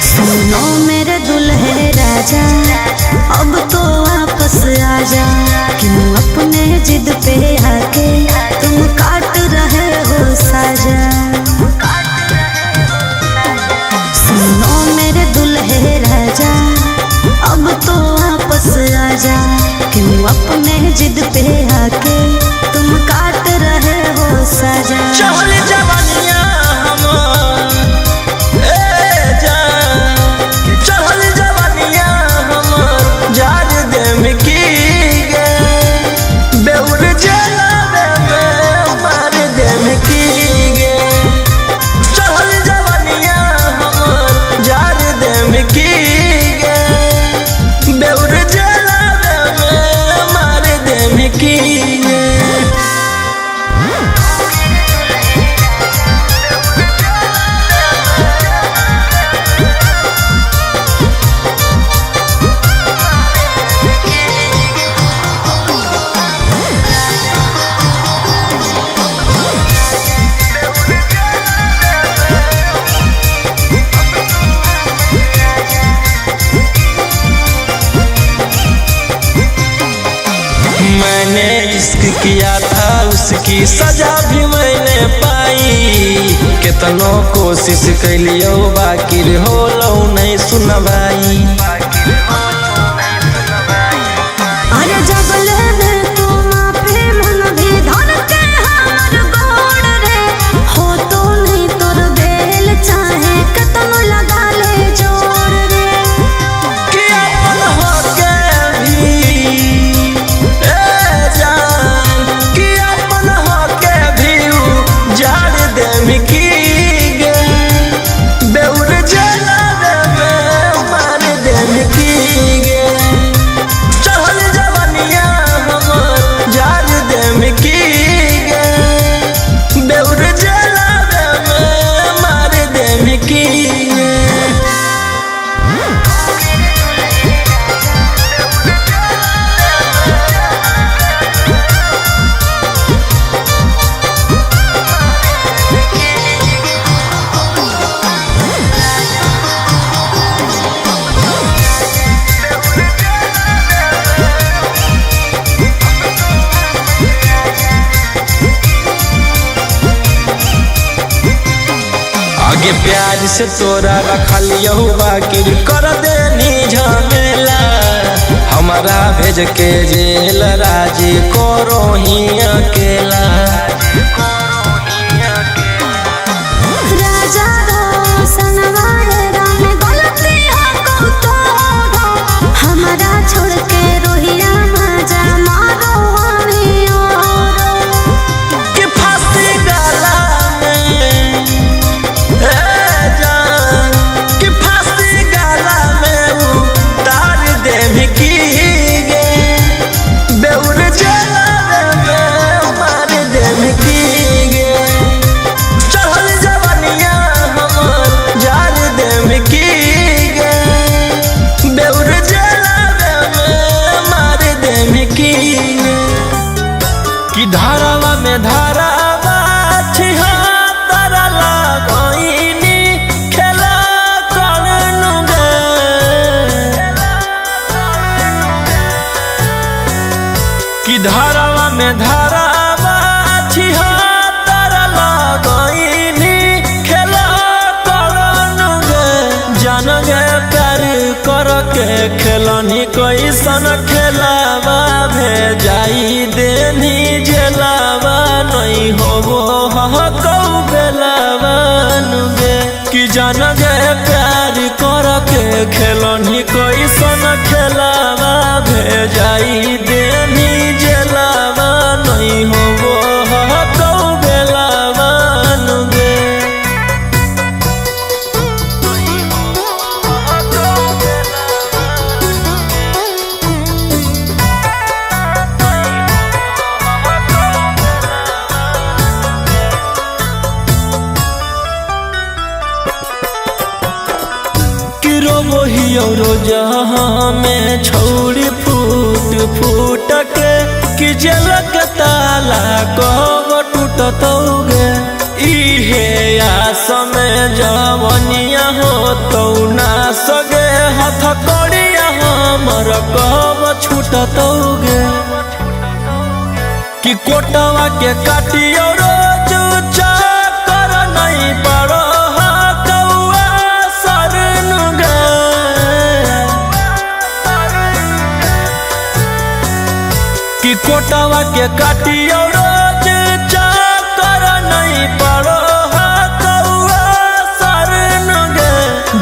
सुनो मेरे दुल्हे राजा, अब तो वापस आजा। क्यों अपने जिद पे आके तुम काट रहे हो साजा। सुनो मेरे दुल्हे राजा, अब तो वापस आजा। क्यों अपने जिद पे आके तुम काट रहे हो साजा। चहल जवानिया हम ए जान, चहल जवानिया हम जार देम की गे, बेउर जलावे में मार देम की गे। चहल जवानिया हम जार देम की गे, बेउर जलावे में मार देम की गे। मैंने इश्क किया था उसकी सजा भी मैंने पाई, केतनो कोशिश कैलियो बाकी होलो नहीं सुनवाई। अरे जगले में तू माफी मन भी धर के हमर गोड़ रे, हो तो नहीं तोर बेल चाहे कतनो लगा ले जोर रे। कि अपन होके भी ए जान, कि अपन होके भी उ झाड़ देम की गे, बेउर जलावे में मार देम की गे। चहल जवानिया हमर झाड़ देम की गे, बेउर जलावे में मार देम की गे। आगे प्यार से तोरा रखलियो बाकी कर देनी झमेला, हमारा भेज के जेल राजी करो ही अकेला। राजा रोशन राम गलती हो को तो हमारा छोड़ के रोहिया मजा मारो हमी और। कि फांसी गला में ए जान, कि फांसी गला में उतार देम की गे, बेउर जलावे में मार देम की गे। चहल जवानिया हमर जार देम की गे, बेउर जलावे में मार देम की गे। कि धारावा में धारावा छिहत्तर लगइनी खेला करनु गे, कि धारावा में धारावा छिहत्तर लगइनी खेला करनु गे। जान गे प्यार कर के खेलनी कैसन खेलावा भेजाई देनी जेलावा, नहीं होबो हकौ बेलावा नुगे। कि जान गे प्यार कर के खेलनी कैसन खेलावा भेजाई देनी जेलावा, नहीं होबो हकौ बेलावा नुगे। रोजहाँ में छौड़ी फूट फूट के, कि जलक ताला कब टूटतौगे। इहे आस में जवनिया हमर कब छूटतौगे। कि कोटवा के काटियो रोज चक्कर नहीं पड़ो कौआ शरण गे। कि कोटवा के काटियो रोज चक्कर नहीं पड़ो कौआ शरण गे।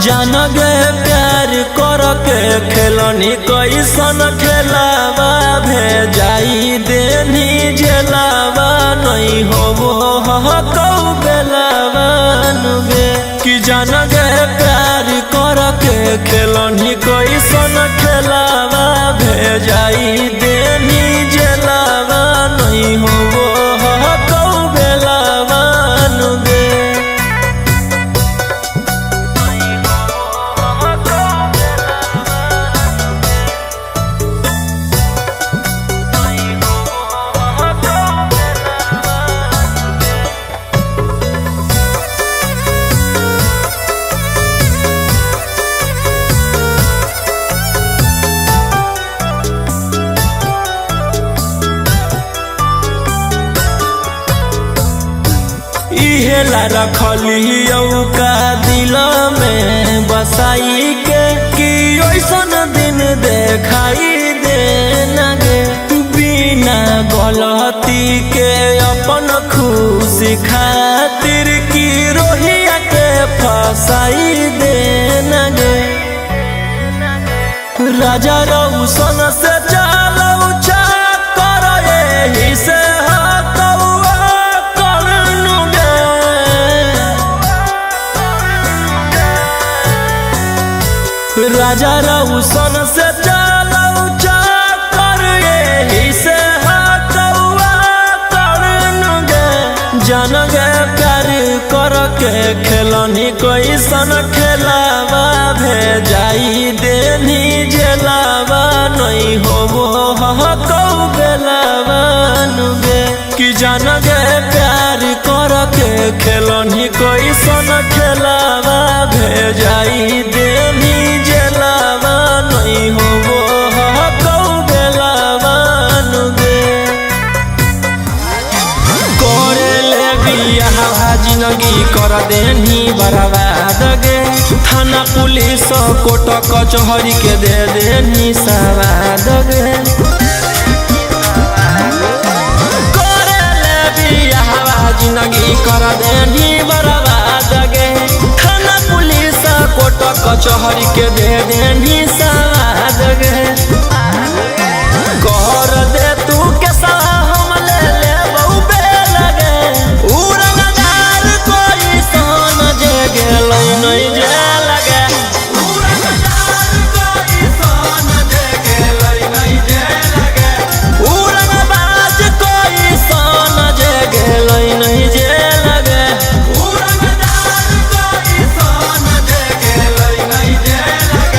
जान गे प्यार कर के खेलनी कैसन खेलावा भेजाई देनी जेलावा नहीं होबो कौ बेलावा गे। कि जान गे प्यार कर के खेलनी कैसन खेलावा भेजाई देनी जेलावा नहीं होबो कौ बेलावा गे। इहेला रखलियौ का दिल में बसाई के कि ऐसन दिन देखाई दे गे। बिना गलती के अपन खुशी खातिर की रोहिया के फसाई दे गे। राजा रौशन से चलौ चक्कर एही से राजा रौशन से चलौ चक्कर एही से हकौआ कर्ण गे। जान गे प्यार कर के खेलनी कैसन खेलावा भेजाई देनी जेलावा नहीं होबो कौ बेलावा गे। कि जान गे प्यार कर के खेलनी कैसन खेलावा भेजाई देनी जेलावा नहीं होबो कौ बेलावा गे। करे ले बियाह जिंदगी कर देनी बर्बाद गे। थाना पुलिस कोर्ट कचहरी के दे देनी सवाद गे। करे ले बियाह जिंदगी कर देनी बर्बाद गे। थाना पुलिस कोर्ट कचहरी के दे देनी सवाद गे। कर दे तू के हम ले ले बहु लगे उ रंगदार कोई सन जे गेलै नहीं जे लगे। उ रंगदार कोई सन जे गेलै नहीं जे लगे। उ रंगबाज कोई सन जे गेलै नहीं जे लगे। उ रंगदार कोई सन जे गेलै नहीं जे लगे।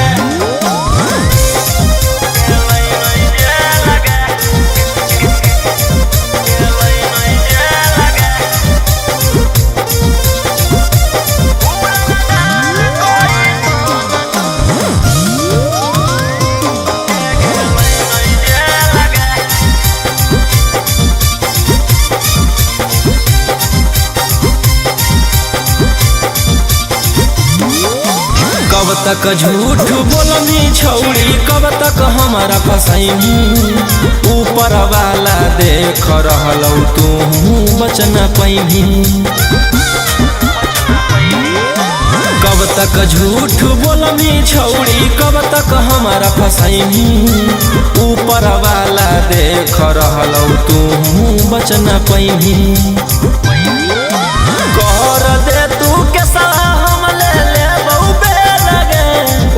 कब तक झूठ बोलनी छौड़ी कब तक हमारा फसैनी। ऊपर वाला देख रहलौ तू बचन पैनी। कब तक झूठ बोलनी छौड़ी कब तक हमारा फसैनी। ऊपर वाला देख रहलौ तू बचन पैनी। कर दे तू के हम ले ले बहु लगे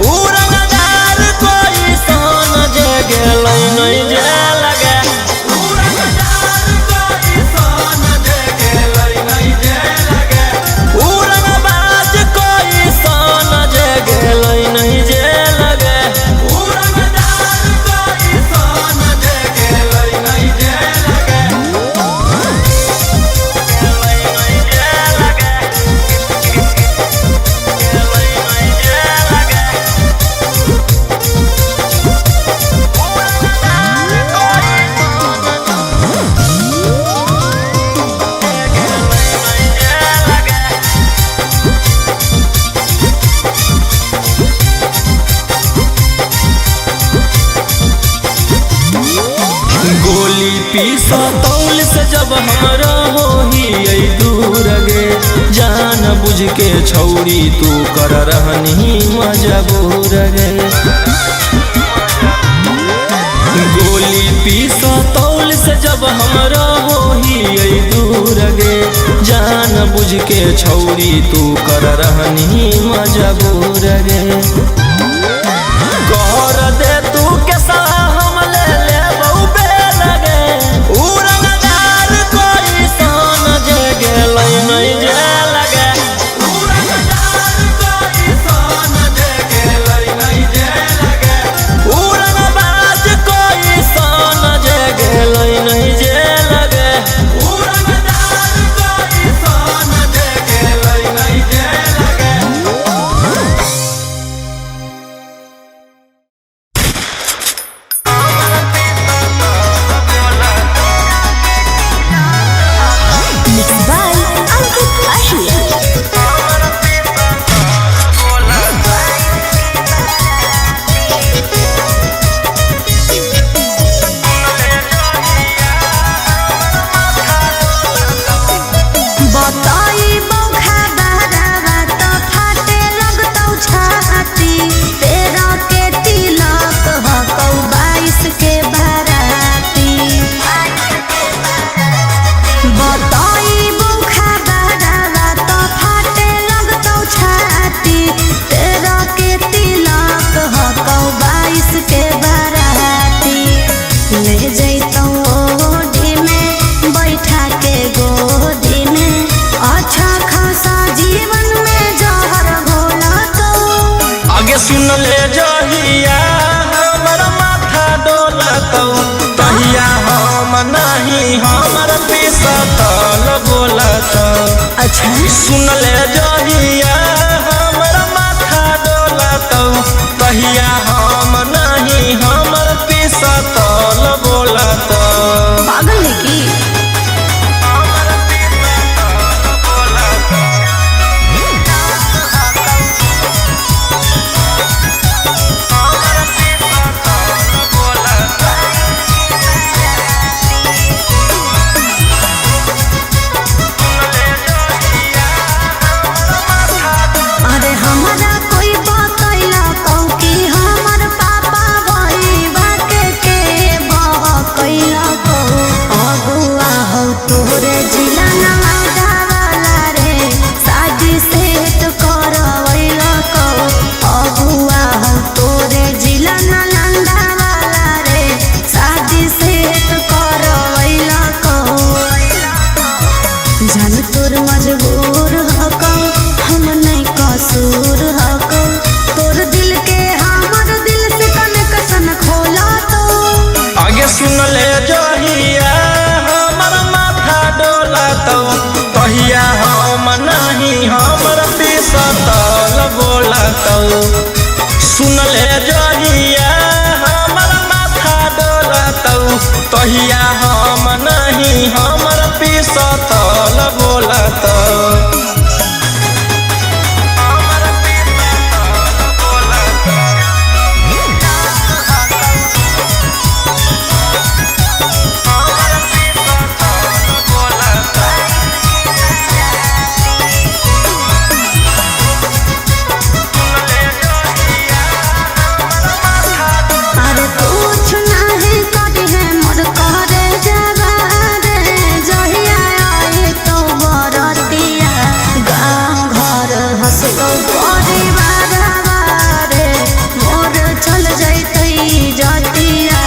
उ रंगदार कोई सन जे गेलै नहीं जे लगे। उ रंगदार कोई सन जे गेलै नहीं जे लगे। उ रंगबाज कोई सन जे गेलै नहीं जे लगे। उ रंगदार कोई सन जे गेलै नहीं जे लगे। पीसा तौल से जब हमरा होही ऐ दूर गे, जान बुझ के छौरी तू कर रहनी मजबूर गे। गोली पीसा तौल से जब हमरा होही ऐ दूर गे, जान बुझ के छौरी तू कर रहनी मजबूर गे। कर दे तू के हम ले ले बहु बेलगे, उ रंगदार कोई सान जे गेलै नहीं जे लगे। उ रंगदार कोई सान जे गेलै नहीं जे लगे। उ रंगबाज कोई सान जे गेलै नहीं जे लगे। उ रंगदार कोई सान जे गेलै नहीं जे लगे। Mix by Ankit Ahir. बताई बौखा बहरावा त फाटे लगतौ छाती, तेरा के तिलक हकौ 22 के बाराती। बताई बौखा बहरावा त फाटे लगतौ छाती, तेरा के तिलक हकौ 22 के बाराती। ले जैतौ ओढ़ी में बैठा के गोदी में, अच्छा खासा जीवन में जहर घोला तो। आगे सुन ले जहिया हमर माथा डोलतौ, तहिया हम नहीं हमर पिसतल बोलतौ। अच्छा सुन ले जहिया हमर माथा डोलतौ, तहिया हम नहीं हमर पिसतल बोलतौ। पागल है की? अरे हमरा कोई बतैला कौ कि हमर पापा भई बाके के बहकैला कौ। अगुआ हौ तोरे जिला नवादा वाला रे, शादी सेट करवैला कौ। अगुआ हौ तोरे जिला नालंदा वाला रे, शादी सेट करवैला कौ। जान तोर मजबूर हकौ, हम नहीं कसूर हकौ। तोर दिल के हमर दिल से कनेक्शन खोला तो। आगे सुन ले जहिया हमर माथा डोलतौ, तहिया हम नहीं हमर पिसतल बोलतौ। सुन ले जहिया हमर माथा डोलतौ, तहिया हम नहीं हमर पिसतल बोलतौ। अरे कुछ नहीं करी है मोर करे जावा रे, जहिया आई तो बरतिया गाँव घर हंसतो परिवार रे, मोर चल जैतै जतिया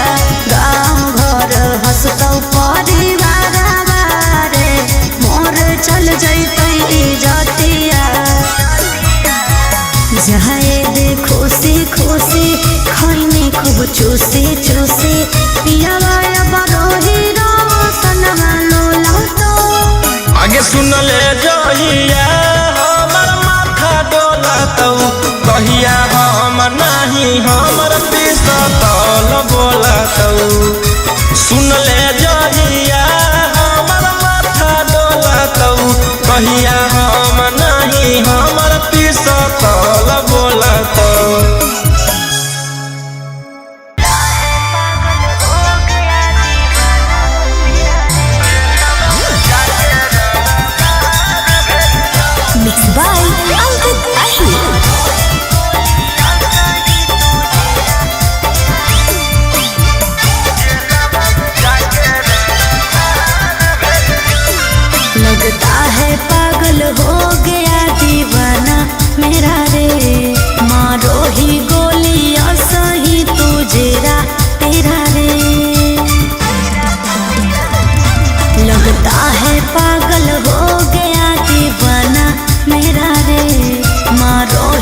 गाँव घर हंसतो परिवार रे, मोर चल जैतै जतिया। जाए दे खुशी खुशी खैनी खूब चूसी चूसी, पियावा बरोही रोशनवा लोला तो। आगे सुन ले जहिया हमर माथा डोलतौ, तहिया हम नहीं हमर पिसतल बोलतौ। सुन ले जहिया हमर माथा डोलतौ, तहिया हम नहीं हमर पिसतल बोलतौ। पागल हो गया दीवाना।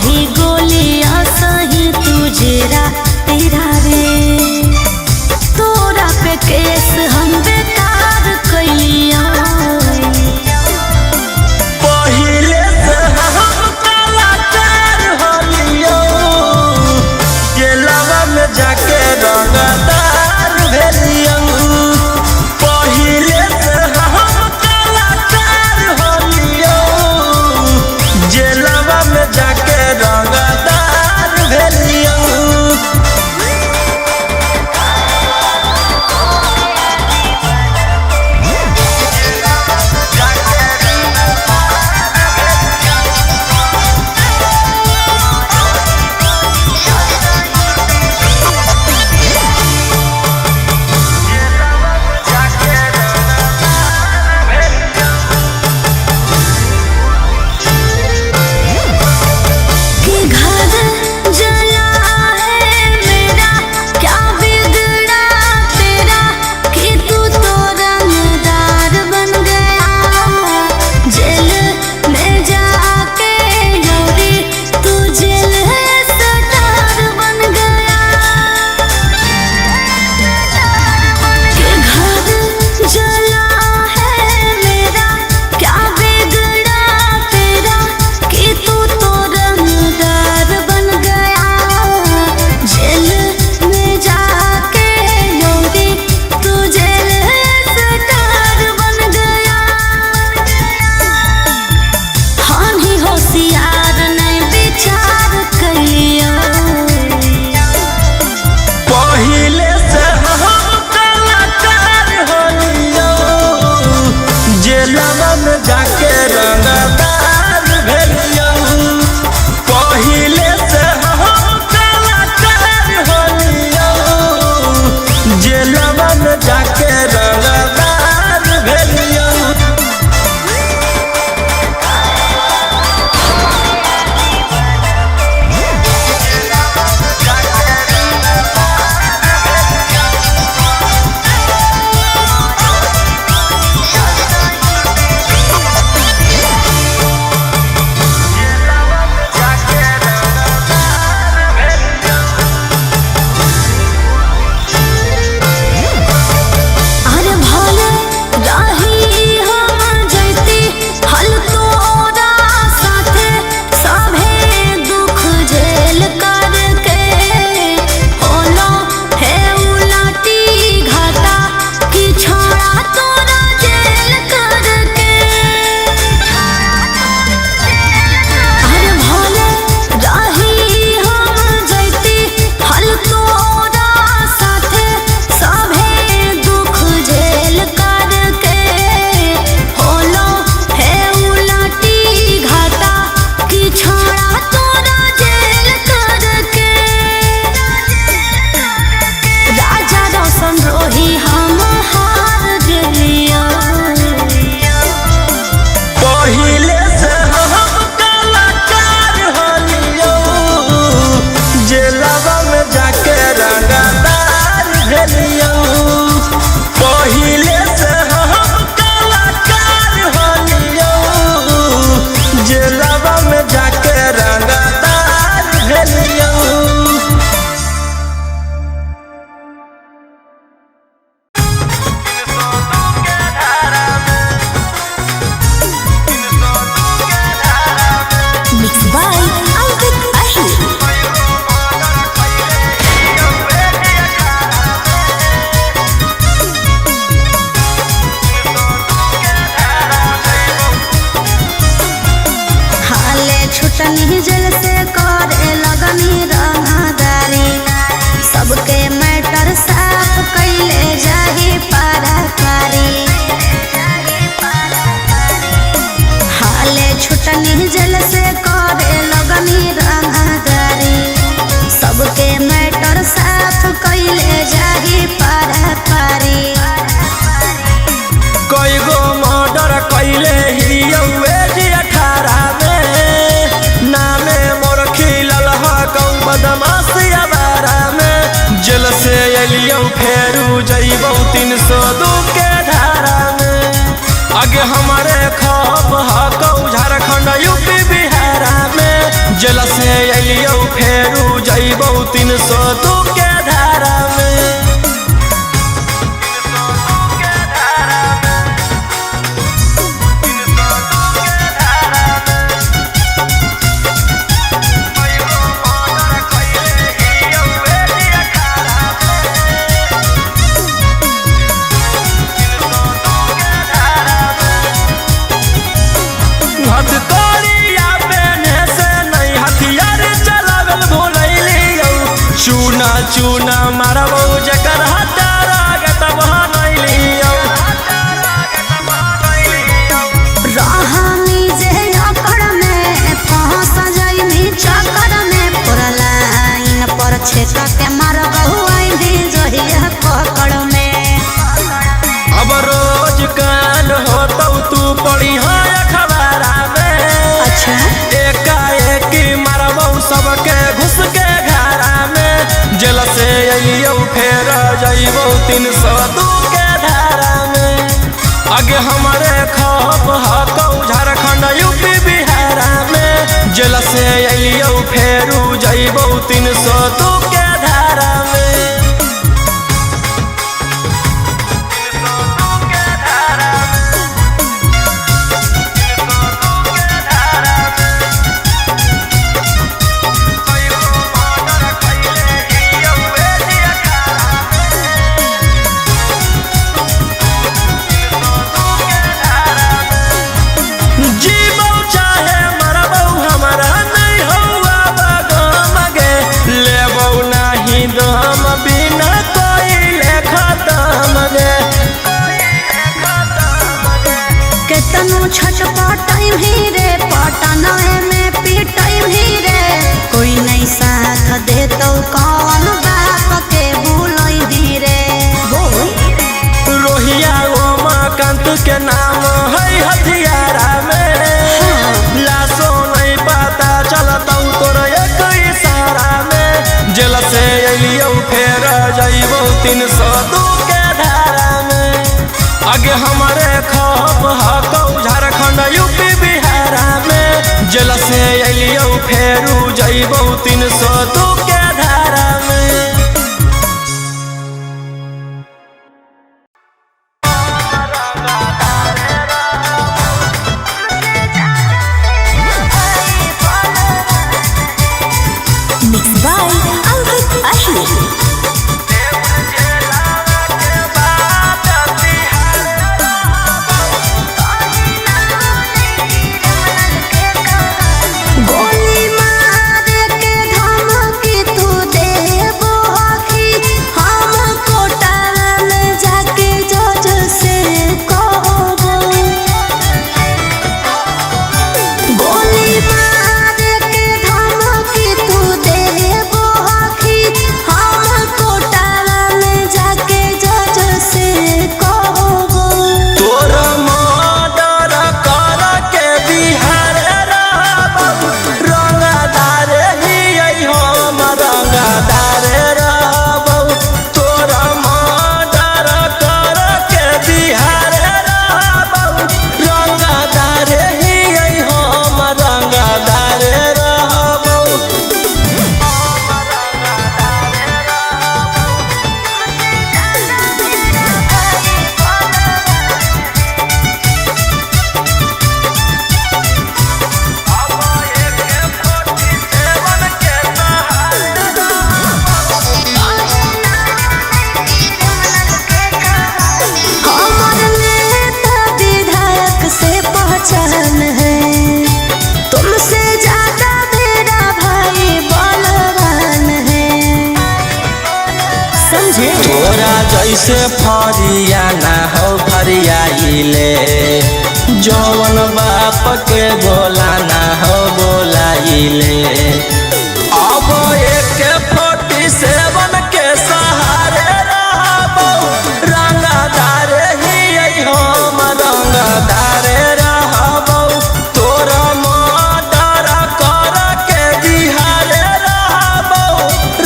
रही गोलिया सही तुझेरा तेरा रे। तोरा पे केस हम बेकार कैलिया। पहिले से हम कलाकार होलियो, जेलवा में जाके रंगदार भेलियो। पहिले से हम कलाकार होलियो, जेलवा में जाके रंगदार भेलियो। कि घर जला है मेरा क्या बिगड़ा तेरा, कि तू तो रंगदार बन गया। जेल में जाके योरी तू जेल स्टार बन गया। कि घर जला है मेरा क्या बिगड़ा तेरा, कि तू तो रंगदार बन गया। जेल में जाके योरी तू जेल स्टार बन गया। हम ही होशियार नहीं विचार करियो। पहिले से हम कलाकार होलियो, जेलवा में जाके रंगदार भेलियो। पहिले से हम कलाकार होलियो, जेलवा में जाके रंगदार भेलियो। अरे भले रही हम जैती हल तोरा साथे, सभे दुख झेल करके होलो हे उलाटी घाटा, कि छोड़ा तोरा जेल करके। अरे भले रही हम जैती हल तोरा साथे, सभे दुख झेल करके होलो हे उलाटी घाटा, कि छोड़ा तोरा जेल करके। राजा रोशन रोही हम हार गेलियो। पहिले से हम कलाकार होलियो, जेलवा में जाके रंगदार भेलियो। पहिले से हम कलाकार होलियो, जेलवा में जाके रंगदार भेलियो। मिक्स बाय अंकित अहिर। हाले छुटनी जल से करे लगनी रंगदारी, सबके मैटर साफ कैले जाही पारा पारी। हाले छुटनी जल से करे लगनी रंगदारी, सबके मैटर साफ कैले जाही पारा पारी। कई गो मर्डर कैले हियौ एज 18 में, नामे मोर खिलल हकौ बदमाश अबारा में। जेल से एलियौ फेरू जइबौ 302 के धारा में। आगे हमारे खौफ हकौ झारखंड यूपी बिहार में। जेल से फेरू जइबौ 302 के धारा में। हथकड़िया पहने से नहीं हथियार चलावल भुलैलियौ, चूना चूना मारबौ जकर हटारा गतब नैलियौ। रहनी जे अकड़ में फंस जाइनी चक्कर में, पूरा लाइन पर छेक के मारबहु आइनी जहिया पकड़ में। अब रोज कान होतौ तू पड़ी है अखबारा में। अच्छा। एकाएक मारबौ सबके घुस के घरा में, जेल से अइयौ फेर जइबौ 302 के धारा में। आगे हमारे खौफ हकौ झारखंड यूपी बिहार में, जेल से अइयौ फेरू जइबौ 302 के धारा में। जीबौ चाहे मरबौ हमरा नहीं हौवा बगम गे, लेबौ नाही दम बिना कोई खतम गे। केतनो छटपटाई भी रे पटनाए में पिटाई भी रे, कोई नहीं साथ दे तो कौन बाप के बुलई भी रे। बोल रोहिया उमाकांत के नाम है हथियारा में, लाशो नहीं पता चलतौ तोर एक इशारा में, जेल से अइयौ फेर जइबौ 302 के धारा में। आगे हमारे खौफ हकौ झारखंड यूपी बिहार में, जेल से अइयौ फेरू जइबौ 302 के धारा में। Mix by Ankit Ahir. गोली मार के धमकी तू देबो हकी, हम कोटा में जाके जज से कहबो। गोली मार के धमकी तू देबो हकी, हम कोटा में जाके जज से कहबो। तोर मर्डर कर के बिहार रहबौ, रंगदार हियै हम रंगदार रहबौ। तोर मर्डर कर के बिहार रहबौ, रंगदार हियै हम रंगदार रहबौ। हमर नेता विधायक से पहचान है, तुमसे ज्यादा मेरा भाई बलवान है। समझे? तोरा जैसे फरिया ना हो फरियाइले, जवन बाप के बोला ना हो बोलाइले। अब AK-47 के सहारे रहबौ, रंगदार हियै हम रंगदार रहबौ। तोरा मर्डर कर के बिहार रहबौ,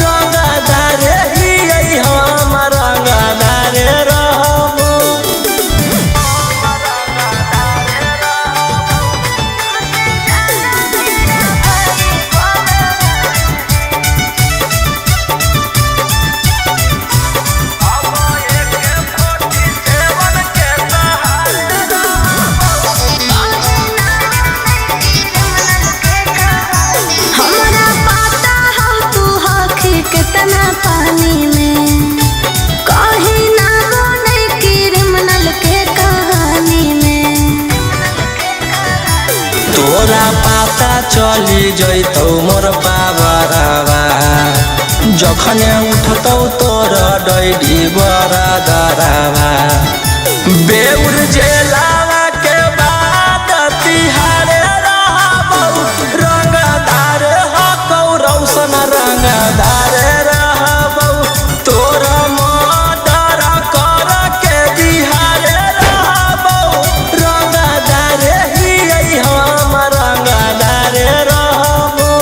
रंगदार हियै हम रंगदार रहबौ। Oh, तोर पावरवा। जखने उठतौ तोर डैडी बरदरवा। बेउर जेलावा के बाद तिहारे रहबौ, रंगदार हकौ रौशन रंगदार रहबौ। तोर मर्डर कर के बिहारे रहबौ, रंगदार हियै हम रंगदार रहबौ।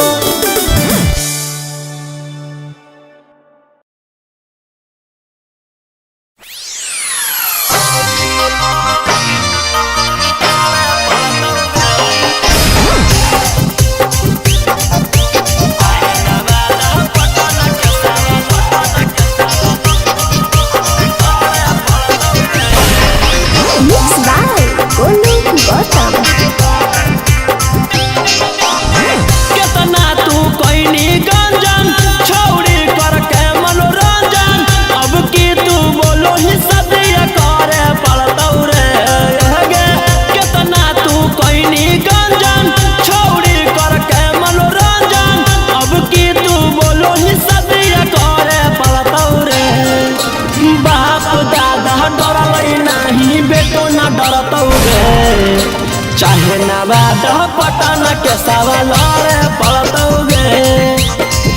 Mixed by Golu Gautam. केतना तू कोइनी गंजन छौरी करके मनोरंजन, अब की तू बोलो ही सदिया करे पड़तौ रे गे। केतना तू कोइनी गंजन छौरी करके मनोरंजन, अब की तू बोलो ही सदिया करे पड़तौ रे। बाप दादा डरलै नाही बेटो ना डरतौ रे, चाहे नवादा पटना के सवाल रे पड़तौ गे।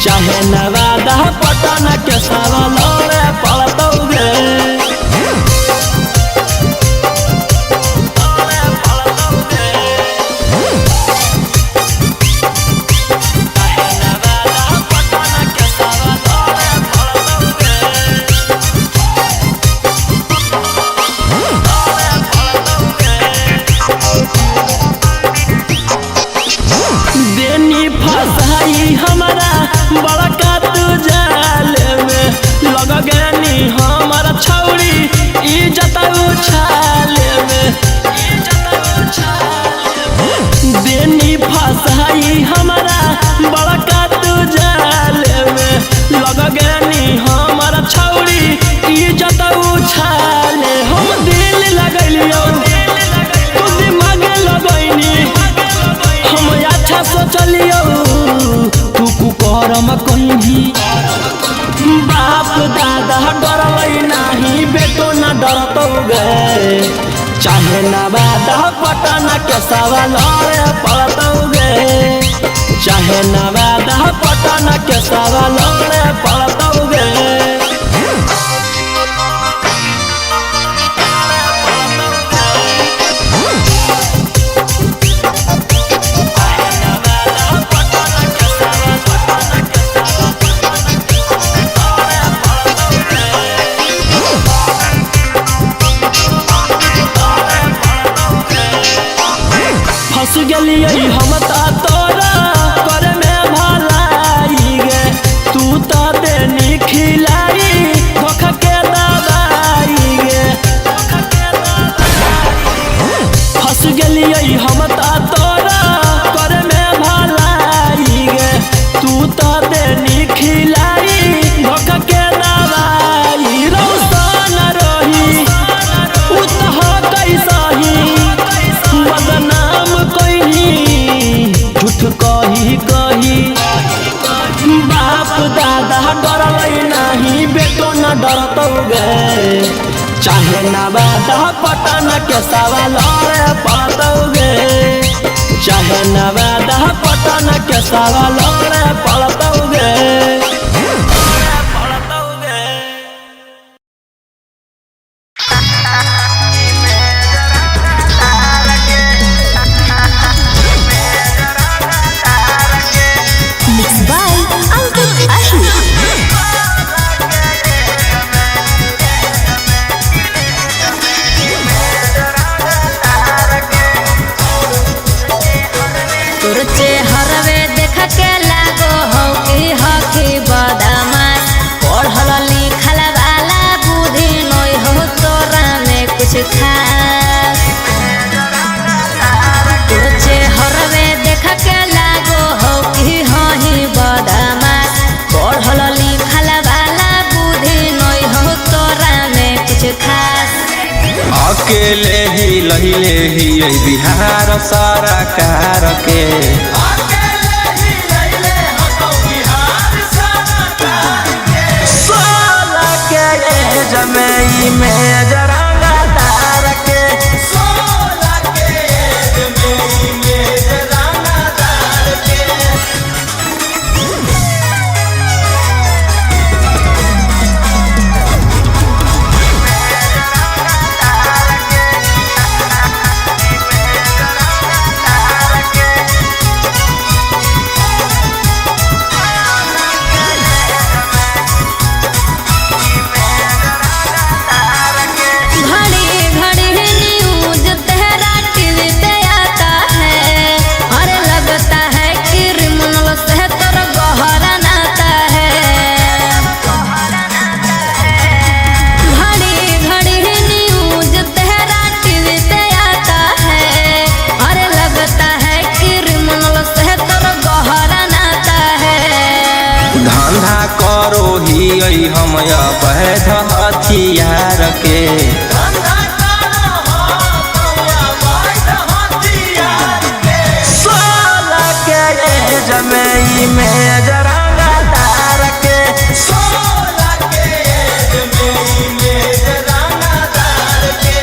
चाहे नवादा पटना के सवाल रे पड़तौ गे। देनी फसाई हमारा बड़का तू जाल में, लग गनी हमारा छौरी इज्जत उछाल में। देनी फसाई हमारा बड़का तू जाल में, लग गनी हमारा छौरी इज्जत उछाल। हम दिल लगैलियौ तू दिमाग लगैनी, हम अच्छा सोचलियौ तू कुकर्म कहीं। बाप दादा डरलै नाही बेटो ना डरतौ गे, चाहे नवादा पटना के सवाल रे पड़तौ गे। चाहे नवादा पटना के सवाल रे पड़तौ गे। फंस गेलियै हम त तोरा करे में भलाई गे, तू त देनी खिलाई धोखा के दवाई गे। फंस गेलियै हम त तोरा करे में भलाई गे, तू त देनी खिलाई धोखा के दवाई। रौशन रही उ त ह कैसही बदनाम कहीं झूठ कही कही। बाप दादा डरलै नाही बेटो ना डरतौ गे, चाहे नवादा पटना के सवाल रे पड़तौ गे। चाहे नवादा पटना के सवाल रे पड़तौ गे। Mixed by Ankit Ahir. तोर चेहरवे देख के लागो हौ कि हकी बदमाश, पढ़ल लिखल वाला बुद्धि नय हो तोरा में कुछ खास। तोर चेहरवे देख के लागो हौ कि हही बदमाश, पढ़ल लिखल वाला बुद्धि नय हो तोरा में कुछ खास। अकेले ही लहिले ही बिहार सरकार के। धंधा करो ही हम अवैध हथियार के। 16 के एज में ई मेजर रंगदार के, 16 के एज में ई मेजर रंगदार के।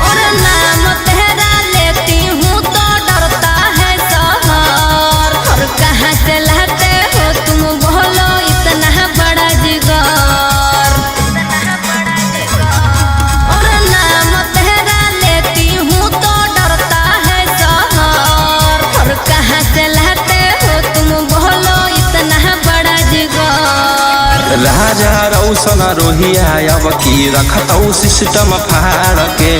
और नाम तेरा लेती हूँ तो डरता है शहर, और कहाँ से लाते हो तुम बोलो इतना बड़ा जिगर। और नाम तेरा लेती हूँ तो डरता है शहर, और कहाँ से लाते हो तुम बोलो इतना बड़ा जिगर। राजा रौशन रोहिया अब की रखतौ सिस्टम फाड़ के।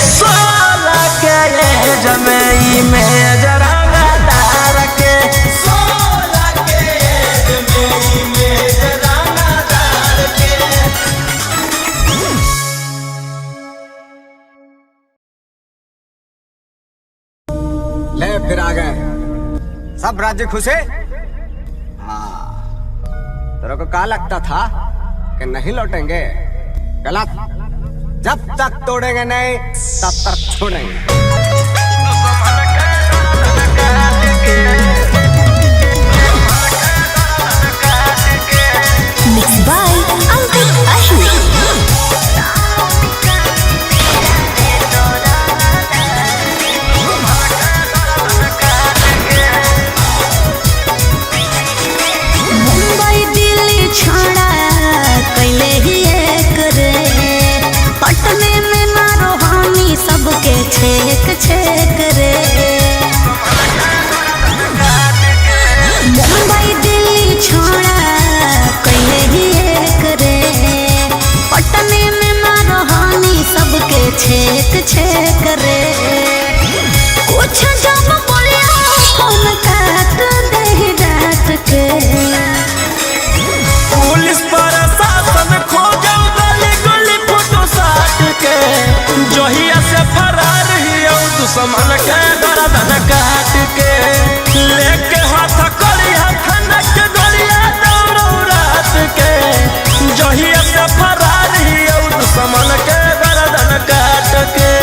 16 के एज में ई मेजर रंगदार के, 16 के एज में ई मेजर रंगदार के। ले फिर आ गए, सब राज्य खुश है। हाँ, तेरे को क्या लगता था कि नहीं लौटेंगे? गलत। जब तक तोड़ेंगे नहीं तब तक छोड़ेंगे। Mixed by Ankit Ahir. Mumbai Delhi छोड़ा कैले ही एक रे, पटने में मारो हानि सबके छेक छेक रे। मुंबई दिल्ली छोड़ा कैले ही एक रे, पटने में मारो हानि सबके छेक छेक रे। कुछ जब बोलिया फोन काट दे रात के, पुलिस प्रशासन खोजल गली गली फोटो साट के, जहिया से फरार हियौ दुश्मन के गर्दन काट के। लेके हाथ करिया थाना के गलिया दौड़ौ रात के, जहिया से फरार हियौ दुश्मन के गर्दन काट के।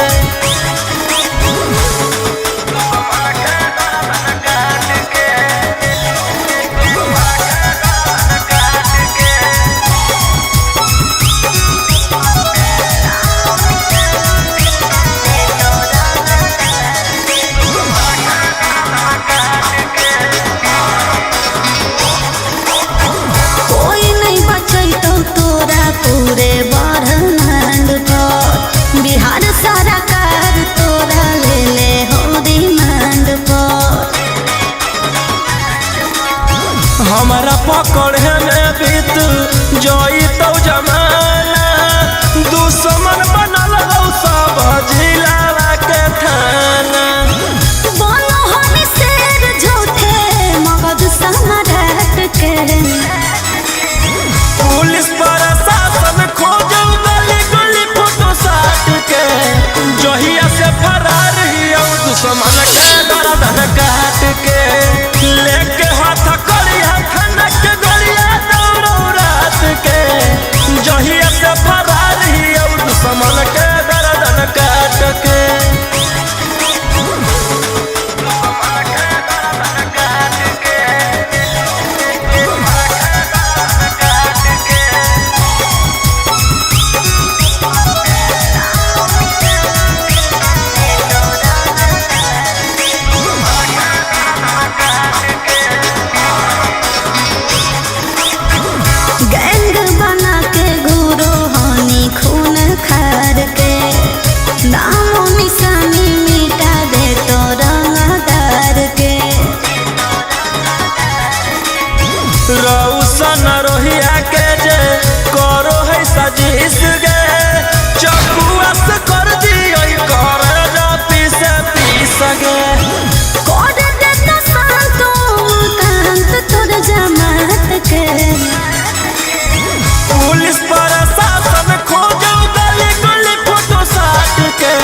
पुलिस प्रशासन खोजो गली गली फोटो साट के।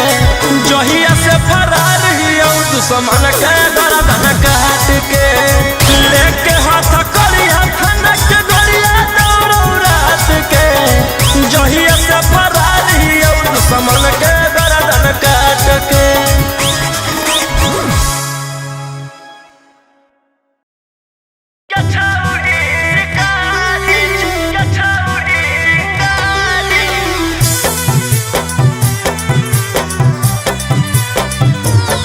जहिया से फरार हियौ दुश्मन के गर्दन काट के। लेके हाथ करिया खनक गोलिया दौड़ो रात के। जहिया से फरार हियौ दुश्मन के गर्दन काट के।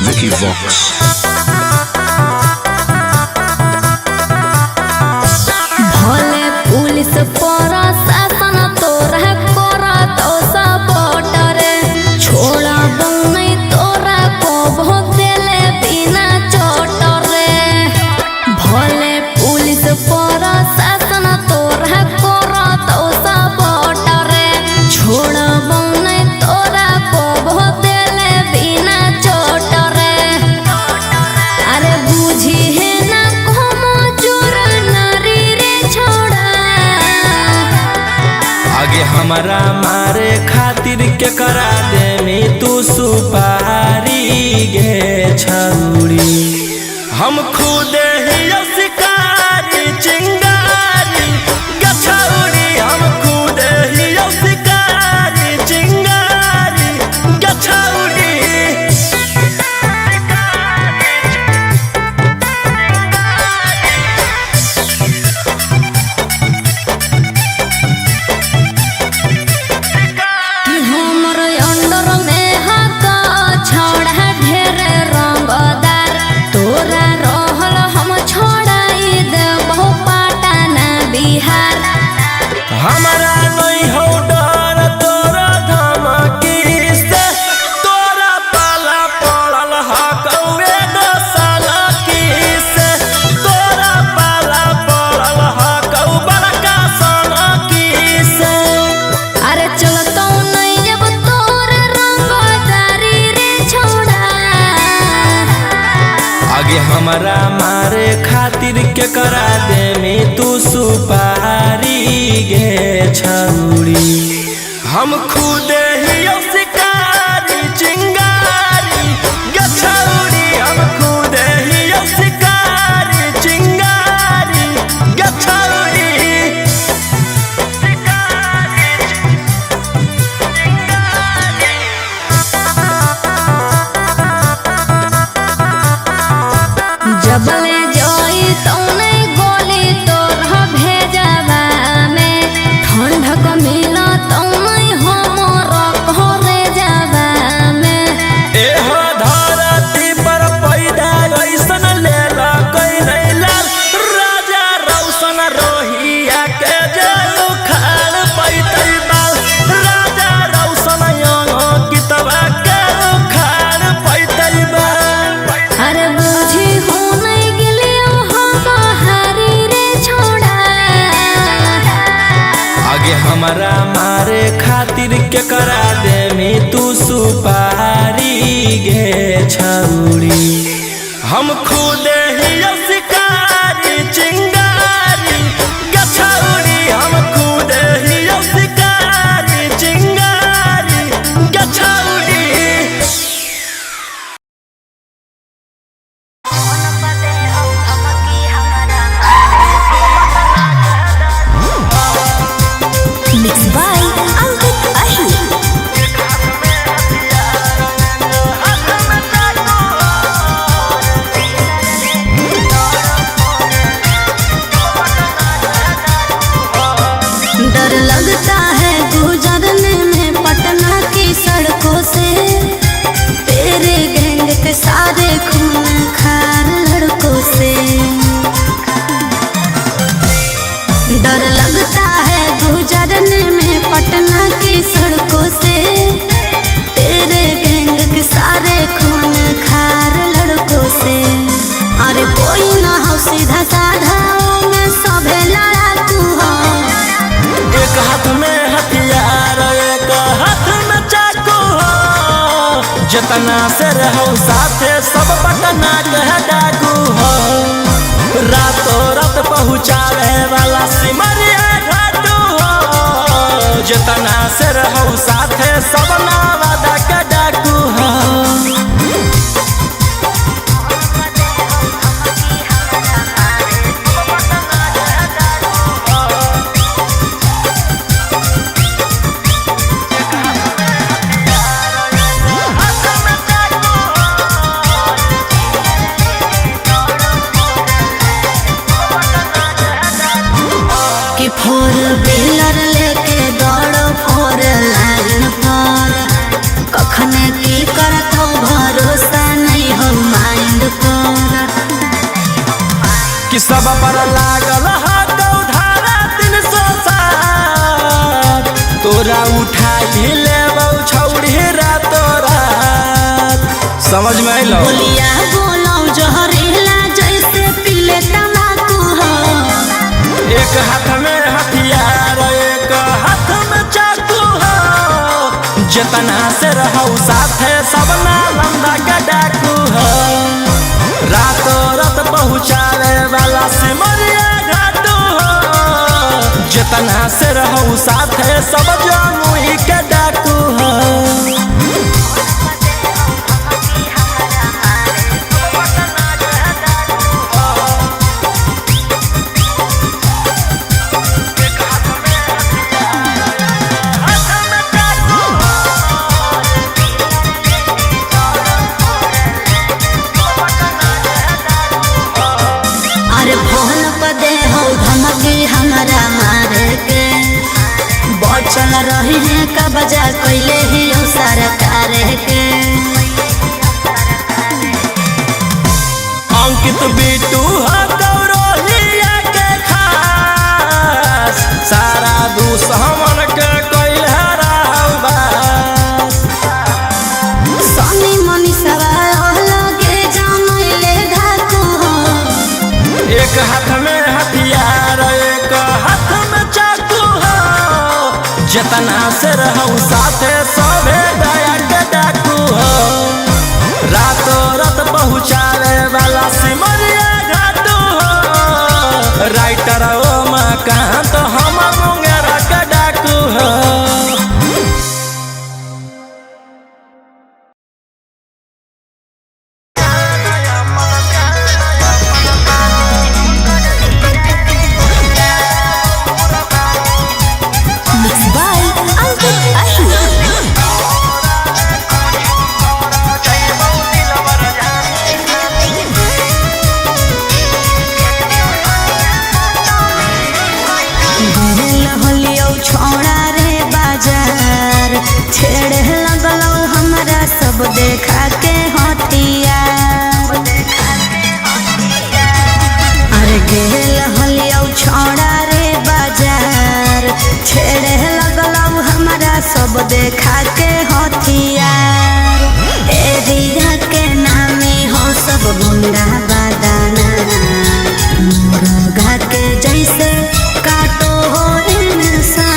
Vicky Vox. भले पुलिस प्रशासन तोरा करत सपोर्टर, छोड़ा नहीं तोरा को देले बिना चोट रे। भले पुलिस प्रशासन तोरा करत सपोर्टर, छोड़ा नहीं तोरा को देले बिना चोट रे। अरे बुझी है ना como चोर नारी रे छोड़ा। आगे हमारा मारे खातिर के करा दे में तू सुपारी गे छौरी। हम खुद ही शिकारी चिंगारी गछौरी। हम खुद ही शिकारी चिंगारी गछौरी। कि हमर अंडर में हक छोड़ा ढेर रंगदार, तोरा रहल हम छोड़ाई देबो पटना बिहार। हमारा नहीं हो डर तोरा धमकी से, तोरा पाला पड़ल हकौए दोसाला की से। तोरा पाला पड़ल हकौ बड़का सोना की से। अरे चलतो नहीं जब तोर रंगदारी रे छोड़ा। आगे हमारा मारे खातिर के करा दे में तू सुपारी गे छौरी। हम खुद ही शिकारी चिंगारी गछौरी। हम खुद ही शिकारी चिंगारी गछौरी। जबले जोई तौने गोली तोर भेजबा में, ठंडक मिला तौने हमर घरे जाबा में। एहो धरती पर पैदा ऐसन लेला कोई नहीं लाल। राजा रौशन रोहिया के जे उखाड़ पैतै बाल। राजा रौशन कितबा के उखाड़ पैतै बाल। अरे बुझी हो नहीं गेलियो हम हारी रे छोड़ा। आगे हमारा मारे खातिर के करा दे में तू सुपारी गे छौरी। हम खुद ही शिकारी चिंगारी गछौरी। हम खुद ही शिकारी चिंगारी गछौरी। मिक्स बाय अंकित अहिर। डर लगता है गुजरने में पटना की सड़कों से, तेरे गैंग के सारे खून खार लड़कों से। डर लगता है गुजरने में पटना की सड़कों से, तेरे गैंग के सारे खून खार लड़कों से। अरे कोई ना हो सीधा साधा में सभे लड़ाकू हो। एक हाथ में हथियार एक हाथ में चाकू हो। जितना से रहो साथे सब पटना के डाकू हो। रातों रात पहुँचावे वाला सिमरिया घाटू हो। जितना से रहू साथे सब नवादा के डाकू हो। कि फोर व्हीलर लेके दौड़ो फोर लाइन पर, कखने की करत हो भरोसा नहीं हो माइंड पर। कि सब पर लागल धारा 307, तोरा उठाई लेबौ छौड़ी रातो रात। समझ में अइलौ? बोलिया बोलौ जहरीला जैसे पीले तम्बाकू हो। एक हाथ में हथियार एक हाथ में चाकू हो, जितना से रहू साथे सब नालंदा के डाकू हो। रातों रात पहुँचावे वाला सिमरिया घाटू हो, जितना से रहू साथे सब जमुई के डाकू हो। अरे फोन पर दे हो धमकी हमरा मारे के, बचल रही है कब्जा कैले ही हो सरकार के। अंकित बिट्टू हो कौरोहिया के खास, सारा दुश्मन के कैल हराबास। सोनी मनी सवाल लगे जानले धाकू हो। एक हाथ में हथियार एक हाथ में चाकू हो, जितना से रहू साथे सभे दया के डाकू हो। रातों रात पहुँचावे वाला सिमरिया घाटू हो, राइटर ओ मकान तो हम मुंगेरा के डाकू हो। मिक्स बाय अंकित अहिर। होलियौ छौड़ा रे बाजार, छेड़े लगलौ हमरा सब देखा के हथियार। अरे गेल होलियौ छौड़ा रे बाजार, छेड़े लगलौ हमरा सब देखा के हथियार। एरिया के नामे हो सब गुंडा बादाना, मुर्गा के जैसे काटो हो इंसान।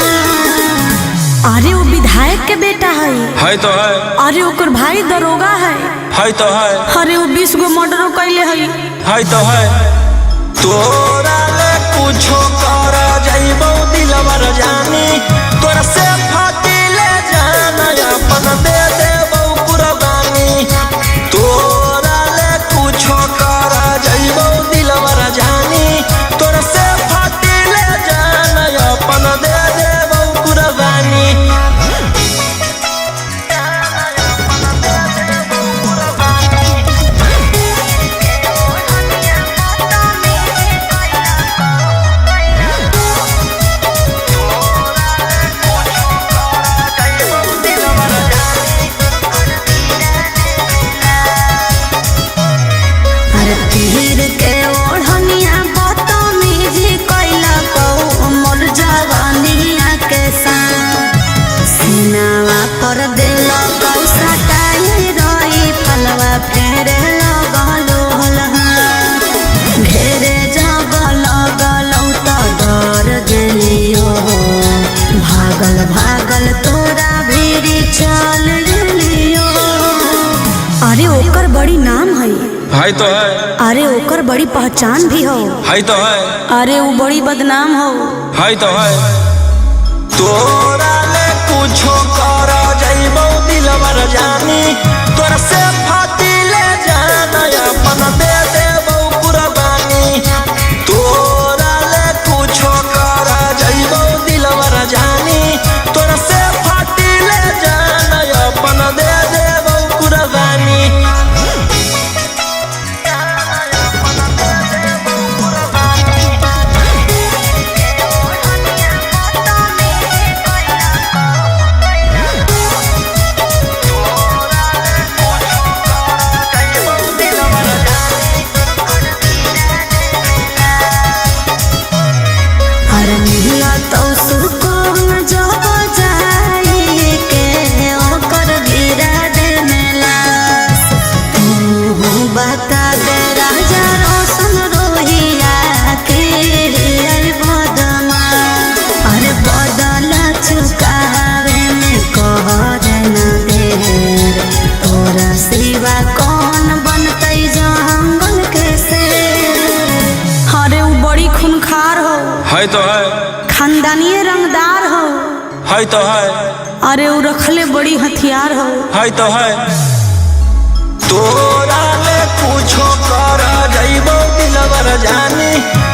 अरे वो विधायक के बेटा है, है तो है। अरे ओकर भाई दरोगा है, है तो है। अरे वो 20 गो मर्डरो कैले है, है तो है। तोरा ले कुछो कर जइबौ दिलवर जानी, तोरा से फाटिले जान अपन दे देबौ कुर्बानी। तोरा ले कुछो कर जइबौ दिलवर जानी, तोरा से फाटिले जान अपन दे देबौ कुर्बानी। अरे तीर के ओढ़निया बदतमीजी कैला कौ मोर जवानिया के साथ। सीनावा पर देल कौ सटाई रही फलवा फेरे लगलो हलहा। घेरे जब लगलौ त डर गेलियो, भागल भागल तोरा भीड़ चल गेलियो। अरे ओकर बड़ी नाम है, है तो है। अरे ओकर बड़ी पहचान भी हो, है तो है। अरे वो बड़ी बदनाम हो, है तो है। तोरा है तो है। अरे उ रखले बड़ी हथियार हो। है तो है। तोरा ले कुछो कर जइबो दिलवर जानी,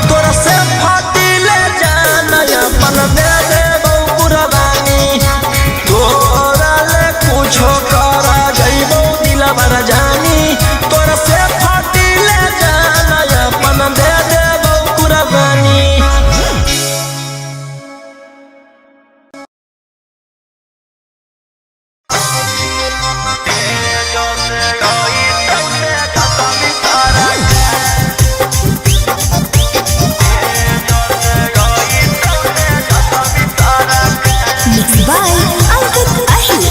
तोरा से फाटी ले जान अपन दे देबो कुर्बानी। तोरा ले कुछो कर जइबो दिलवर जानी, तोरा से फाटी ले जान अपन दे देबो कुर्बानी। मिक्स बाय अंकित अहिर।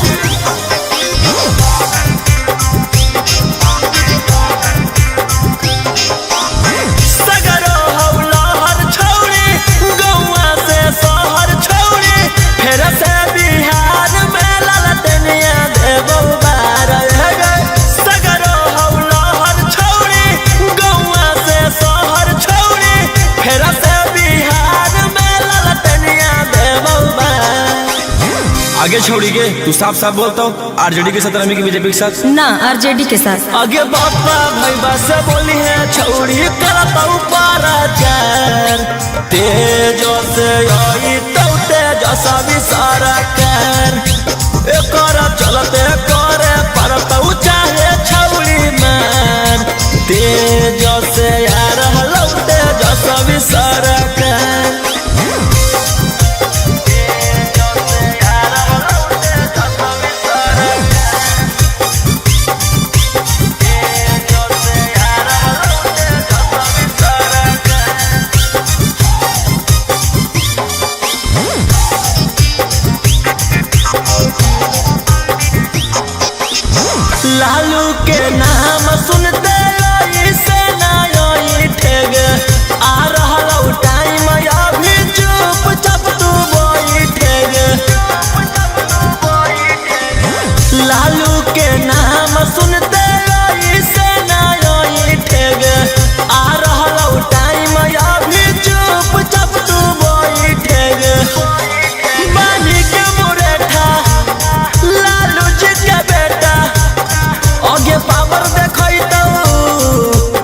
सगरो हौला हर छौड़ी, गौआ से शहर छौड़ी, फेर से बिहार में ललटनिया देबौ बार हे। सगरो हौला हर छौड़ी, गौआ से शहर छौड़ी, फेर से बिहार में ललटनिया देबौ बार। आगे छोड़ी के तू साफ साफ बोलता हूँ, आरजेडी के साथ रमी की बीजेपी के साथ? ना, आरजेडी के साथ। आगे बापा भाई बस बोली है छौड़ी करतौ पराचार, तेजो से आई तौ तेजस विसारा कर, एकर चलते करे परतौ चाहे छौड़ी मार, तेजो से आ रहलौ तेजस विसारा कर। लालू के नाम सुनते से नाई ठेग आ रहा टाइम, अभी चुप चाप तू बैठेग। लालू के नाम सुनते से नाई ठेग आ रहा टाइम, अभी चुप चाप तू बैठेग। बानी के मुरेठा लालू जी के बेटा, आगे पावर देखैतौ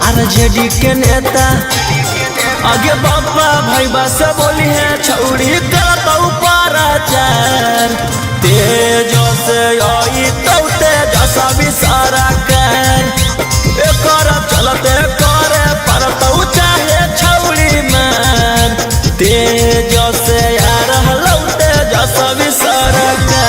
आरजेडी के नेता। आगे बाबा भाई बस बोली है छौड़ी करतौ पराचार, तेजो से आई तौ तेजस विसारा कर, एकर चलते करे परतौ चाहे छौड़ी मार, तेजो से आ रहलौ तेजस विसारा कर।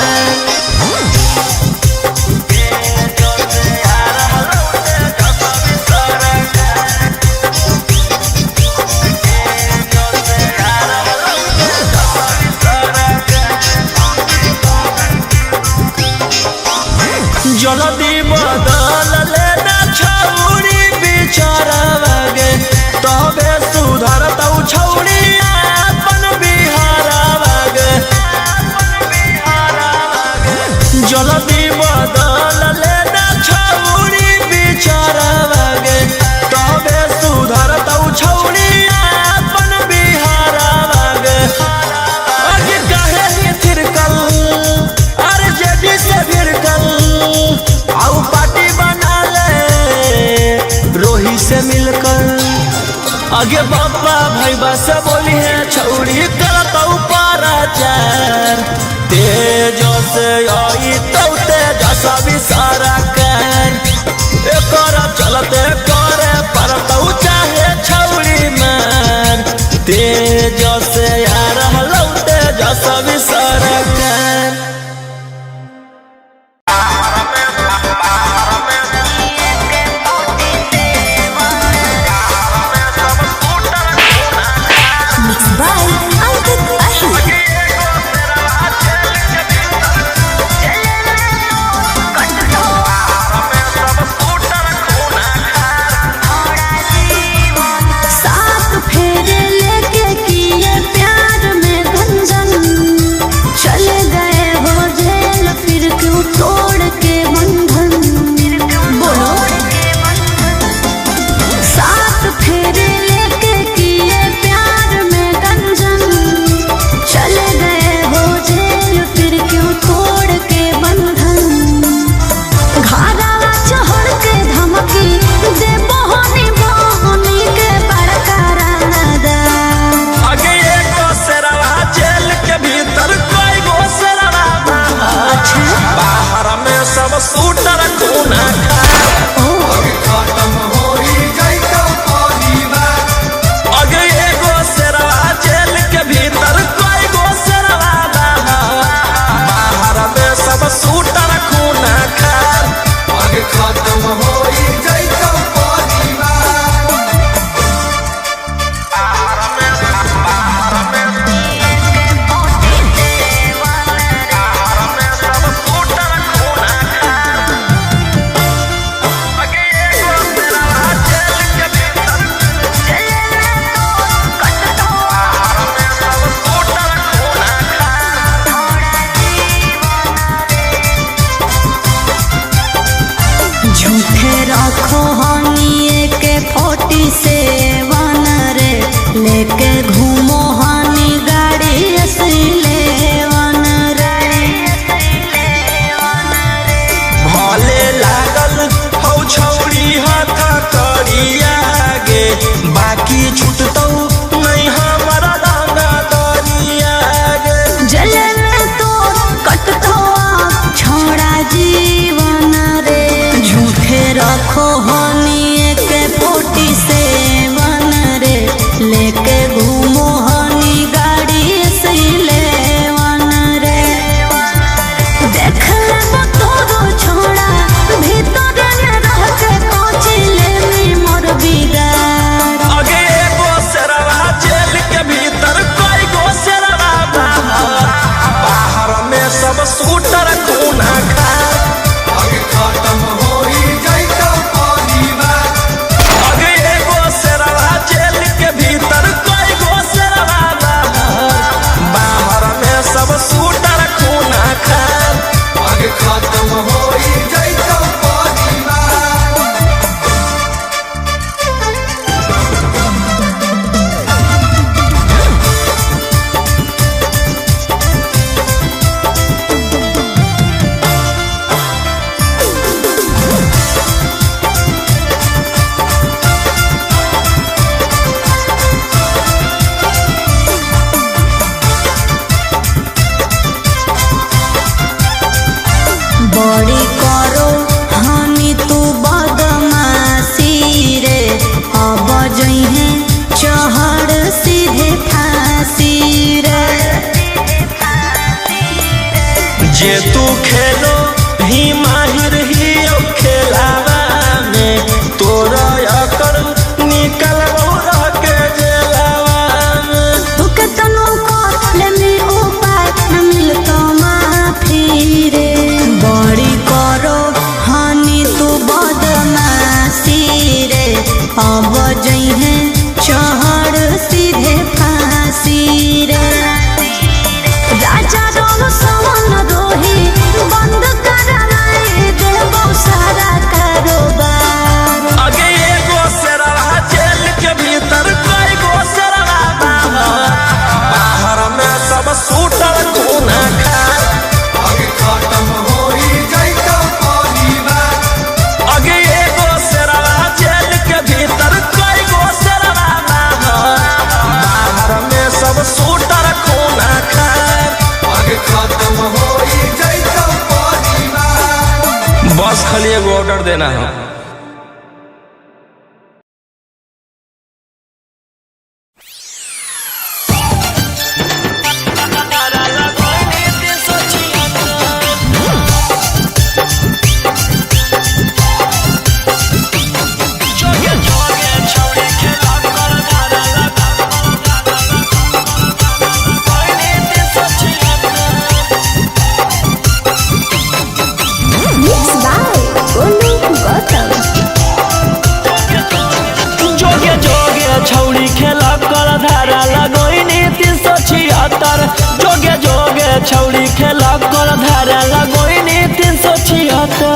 जल्दी बदल लेना छौड़ी बिचारा गे, तबे सुधरतौ छौड़ी अपन बिहारवा गे। जल्दी बदल लेना छौड़ी बिचारा गे, तबे सुधरतौ छौड़ी अपन बिहारवा गे। आगे काहे ही थिरकल आरजेडी से भिड़कल, आउ पार्टी बना ले रोही से मिलकर। आगे बाबा भाई बस बोली है छौड़ी करतौ पराचार, तेजो से आई तौ तेजस विसारा कर, एकर चलते करे परतौ चाहे छौड़ी मार, तेजो से आ रहलौ तेजस विसारा कर। मिक्स बाय अंकित अहिर। में सब सूटर खूना खा। अगे एगो शेरवा जेल के भीतर, कई गो शेरवा बाहर, बाहर में सब सूटर खूना खा। खत्म होई जैतो परिवार। बड़ी करो हानि तू बदमाशी रे, अब जइहे चहड़ सीधे फांसी रे। जे तू खेलो ही माहिर ही ओ खेलावा में, तोरा अकर निकल रह के जेलावा में। तू केतनो कर में उपाय न मिलतो माफी रे। बड़ी करो हानि तू बदमाशी रे, अब जइहे चहड़ सीधे फांसी रे। राजा रोम सवन रोही बंद कराए देबो सारा कारोबार। अगे एगो शेरवा जेल के भीतर, कई गो शेरवा बाहर, बाहर में सब सूटर खूना खा। खत्म होई जैतो परिवार। अगे एगो शेरवा जेल के भीतर, कई गो शेरवा बाहर, बाहर में सब सूटर खूना खा। खत्म होई जैतो परिवार। बस खाली एगो ऑर्डर देना है। Mix by Golu Gautam. जोगे जोगे छौड़ी खेला कर धारा लगोइनी 376। जोगे जोगे छौड़ी खेला कर धारा लगोइनी 376।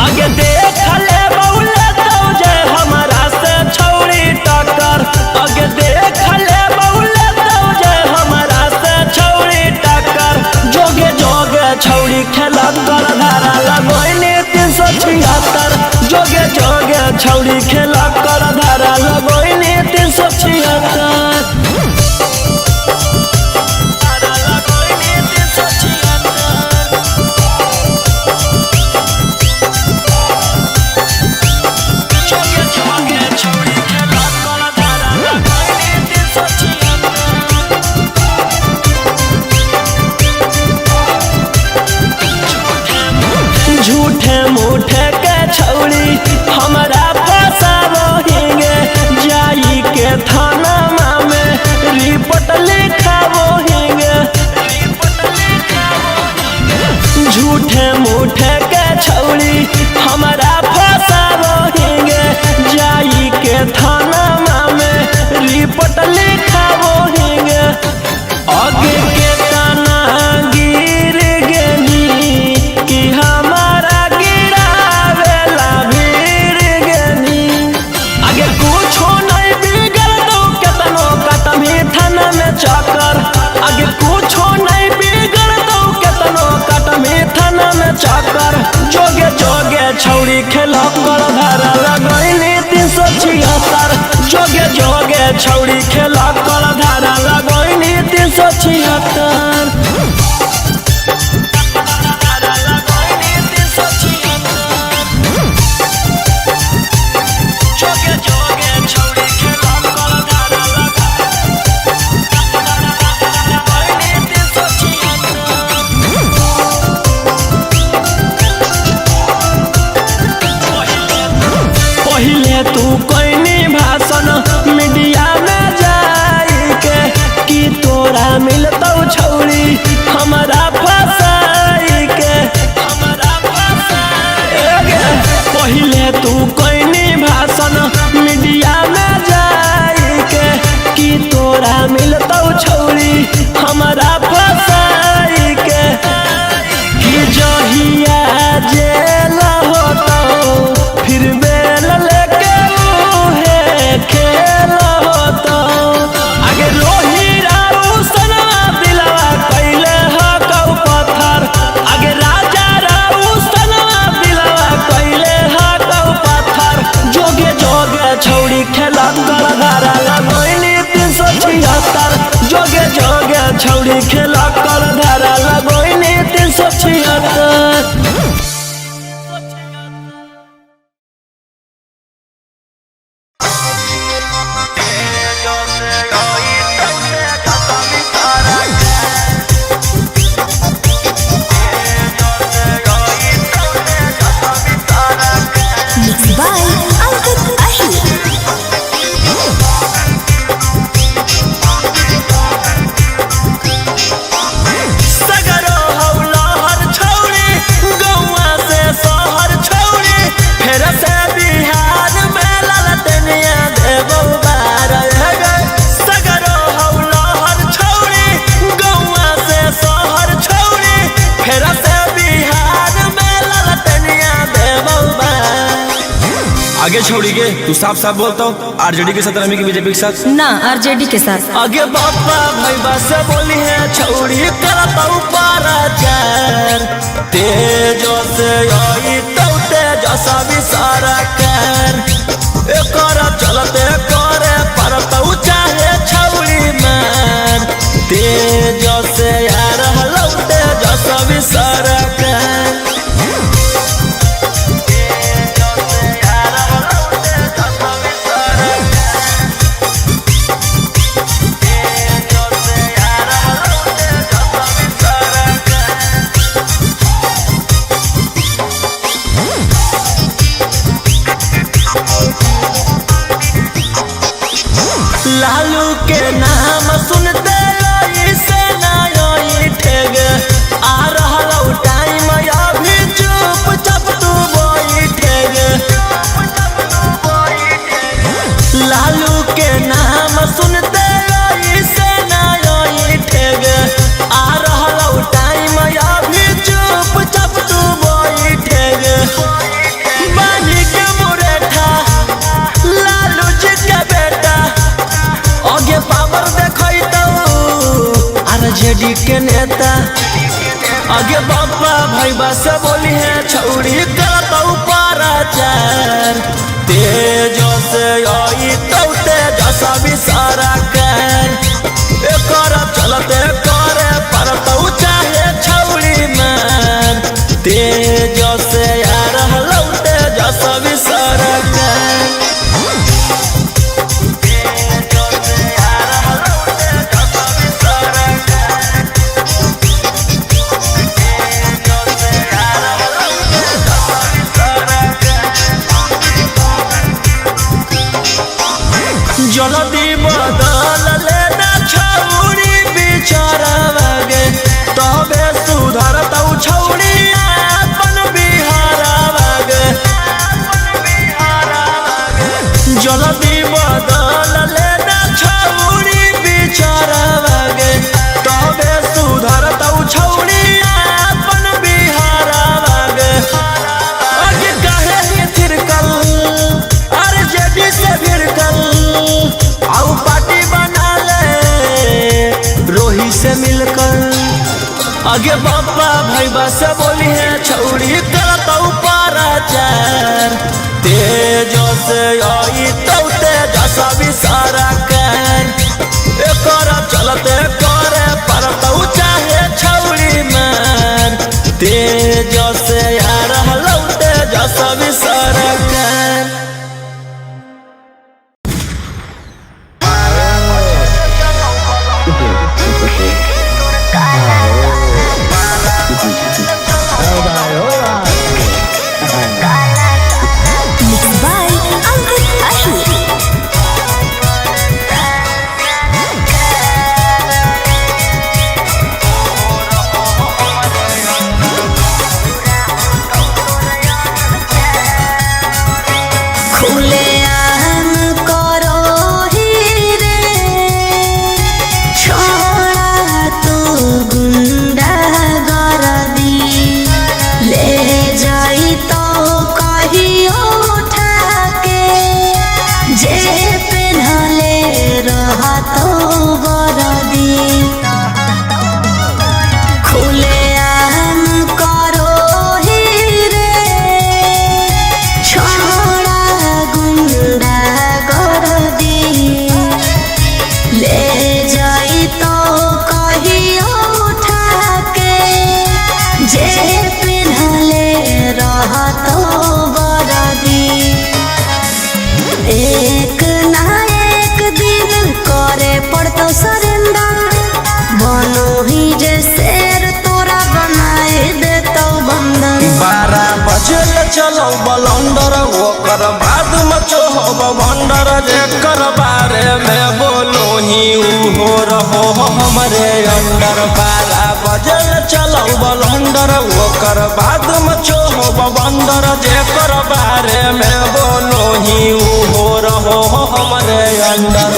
आगे देख ले बौले तो जे हमारा से छौड़ी टक्कर। आगे देख ले बौले तो जे हमारा से छौड़ी टक्कर। जोगे जोगे छौड़ी खेला कर धारा लगोइनी 376। जोगे जोगे छौड़ी खेला कर धारा लगोइनी 376। झूठे मूठे के छौड़ी हमरा फसाबोहिंगे, जाई के थाना में रिपोर्ट लिखाबोहिंगे। झूठे मूठे के छौड़ी हमरा फसाबोहिंगे, जाई के थाना में रिपोर्ट लिखाबोहिंगे। आगे के ताना गिर गेनी कि हमारा गिरावेला भीड़ गेनी। आगे कुछो नहीं बिगड़ दो केतनो कतमी थाना में चक्कर। आगे कुछो नहीं बिगड़ दो केतनो कतमी थाना में चक्कर। जोगे जोगे छौड़ी छौड़ी खेला कर धारा लगोइनी 376। Mixed by Ankit Ahir. सगरो हौला हर छौड़ी गौआ से शहर छौड़ी फेर से बिहार में ललटनिया देबौ बार हे। सगरो हौला हर छौड़ी गौआ से शहर छौड़ी फेर से बिहार में ललटनिया देबौ बार। आगे छोड़ी के तू साफ साफ बोलता हो आरजेडी के साथ रमी की बीजेपी के साथ ना आरजेडी के साथ। आगे बापा भाई बस बोली है छौड़ी करतौ पाराचार तेजो से आई तौ तेजस विसारा कर एकर चलते करे परतौ चाहे छौड़ी मार तेजो से आ रहलौ तेजस विसारा कर। लालू के नाम सुनते से नाई ठेग आ रहल टाइम अभी चुप चाप तू बैठेग। लालू के नाम सुनते से नाई ठेग आ रहल टाइम अभी चुप चाप तू बैठेग। बानी के मुरेठा लालू जी के बेटा आगे पावर देखैतौ आरजेडी के नेता। आगे बापा भाई बस बोली है छौड़ी करतौ पाराचार तेजो से आई तौ तेजस विसारा कर एकर चलते करे परतौ चाहे छौड़ी मार तेजो से आ रहलौ तेजस विसारा कर। जल्दी बदल लेना छौड़ी बिचारवा गे तबे सुधरतौ छौड़ी अपन बिहारवा गे। जल्दी बदल लेना छौड़ी बिचारवा गे तबे सुधरतौ छौड़ी अपन बिहारवा गे। आगे काहे ही थिरकल आरजेडी से भिड़कल आउ पार्टी बना ले रोही से मिलकर। आगे बापा भाई बस बोली है छौड़ी करतौ पाराचार तेजो से आई तौ तेजस विसारा कर एकर चलते करे परतौ चाहे छौड़ी मार तेजो से आ रहलौ तेजस विसारा कर। Mixed by Ankit Ahir. ओकर बाद मचो हो भंडर जेकर बारे में बोलो ही उहो रहो हमरे अंडर। बारा बजल चलो बलंडर ओकर बाद मचो हो बंदर जेकर बारे में बोलो ही उहो रहो हमरे अंडर।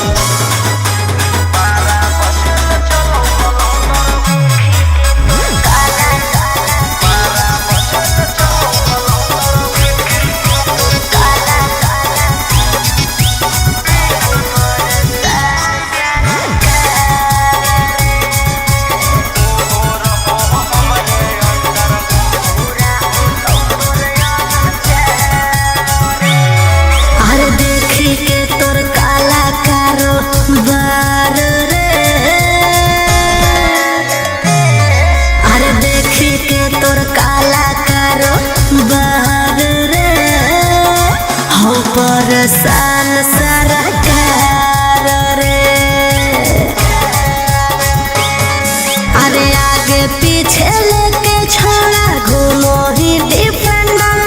अरे देखी के तोर काला कारोबार रे, अरे देखी के तोर काला कारोबार रे, हो परेशान सरकार रे। अरे आगे पीछे लेके छोड़ा घूमो ही डिफेंडर,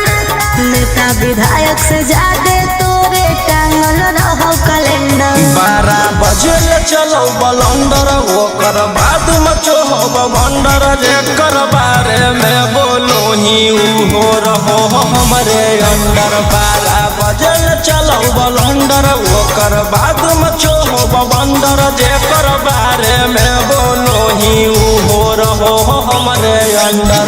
नेता विधायक से ज्यादा तोरे टांगल रहो कैलेंडर। 12 बजल चलो बलंडर ओकर बाद मचो हो भंडर जेकर बारे में बोलो ही उहो रहो हमरे अंडर। 12 बजल चलो बलंडर ओकर बाद मचो हो बंदर जेकर बारे में बोलो ही उहो रहो हमरे अंडर।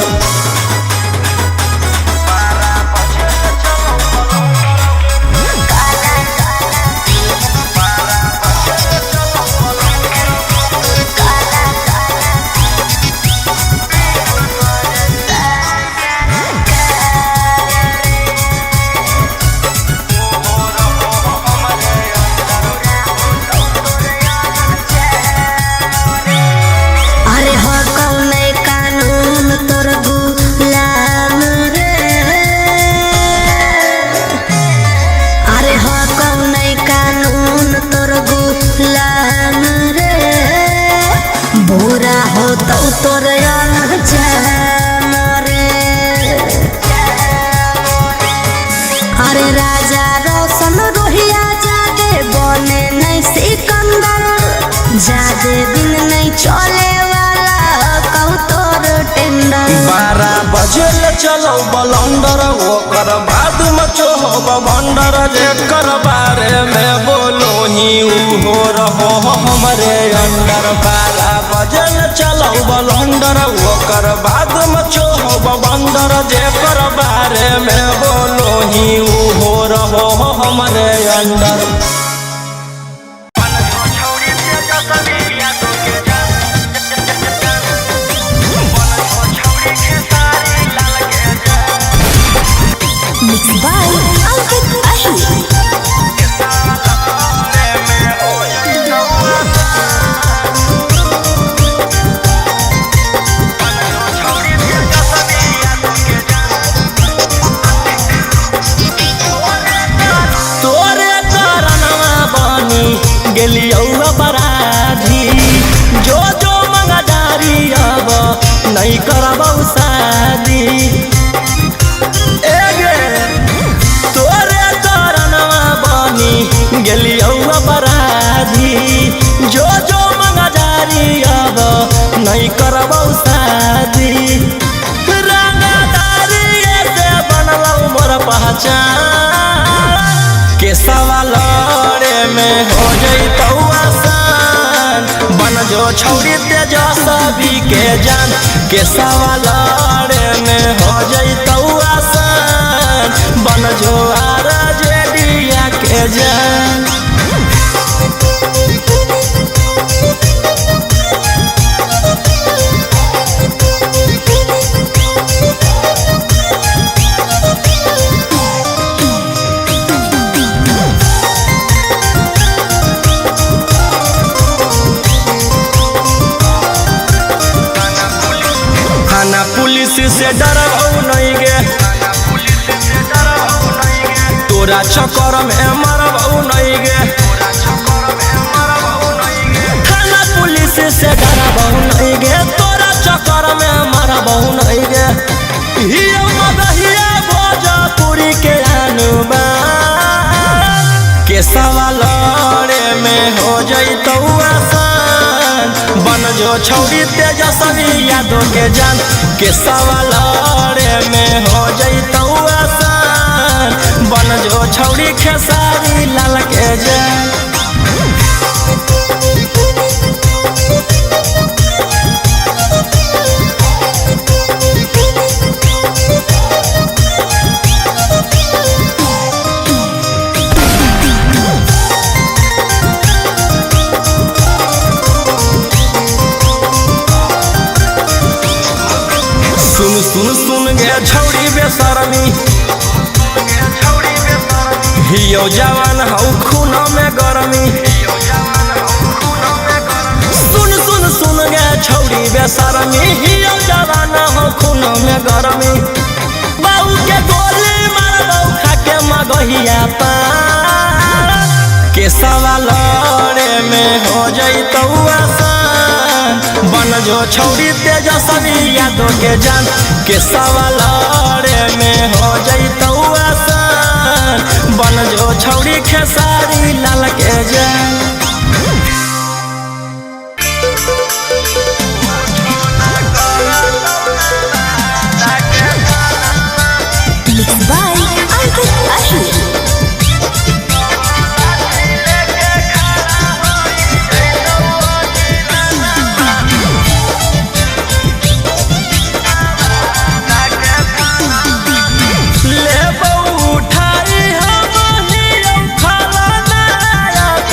अरे हो कौन कानून तोर गुलाम रे, अरे हो कौन कानून तोर गुलाम रे, बुरा हो तो तोर अंजाम रे। अरे राजा रोशन रोहिया जादे बने नहीं सिकंदर, जादे दिन नहीं चले वाला कहू तोर टेंडर। 12 बजल चलो बलंडर ओकर बाद मचो हो भंडर जेकर बारे में बोलो ही उहो रहो हमरे अंडर। 12 बजल चलो बलंडर ओकर बाद मचो हो बंदर जेकर बारे में बोलो ही उहो रहो हमरे अंडर। मिक्स बाय अंकित अहिर। तोरे कारणवा बनी गेलियौ अपराधी, जो जो मंगदारी अब नहीं करबौ शादी। ए गे तोरे कारणवा बनी गेलियौ अपराधी, जो जो मंगदारी अब नहीं करबौ शादी। रंगदारी से बनलौ मोर पहचान, के सवाल में हो जइतौ आसान, बन जो छौरी तेजस्वी के जान। के सवाल में हो जइतौ आसान, बन जो आरजेडिया के जान। थाना पुलिस से डरबौ नहीं गे, तोरा चक्कर में मरबौ नहीं गे। थाना पुलिस से डरबौ नहीं गे, तोरा चक्कर में मरबौ नहीं गे। हियो मगहिया भोजपुरी के अनुमान, छौरी तेजस्वी यादव के जान के सवाल में हो जैतौ आसान बन जो छौरी खेसारी लाल के जान। सुन सुन सुन गे छौरी बेसरमी हियो जवान हौ खून में गरमी। सुन सुन सुन गे छौरी बेसरमी हियो जवान हौ खून में गरमी। बाऊ के गोली मारबौ खा के मगहिया पान के सवाल में हो जैतौ आसान बन जो छौरी तेजस्वी यादव के जान के सवाल में हो जैतौ आसान बन जो छौरी खेसारी लाल के जान। Mixed by Ankit Ahir. लेबौ उठाई हम हियौ खलनायक।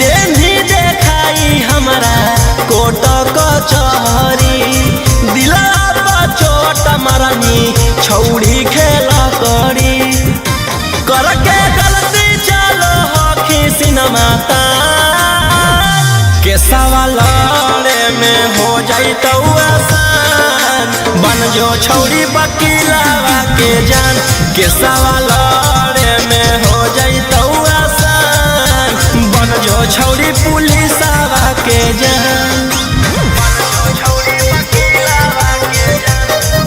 देनी देखाई हमरा कोट कचहरी दिला चोट मरनी छौड़ी खेल करी करके गलती चलो हखी सिनेमा के सवाल लड़े में हो जाई तो आसान बन जो छौड़ी बकीलावा के जान के सवाल लड़े में हो जाई तो आसान बन जो छौड़ी पुलिसवा के जान बन जो छौड़ी वकीलावा के जान।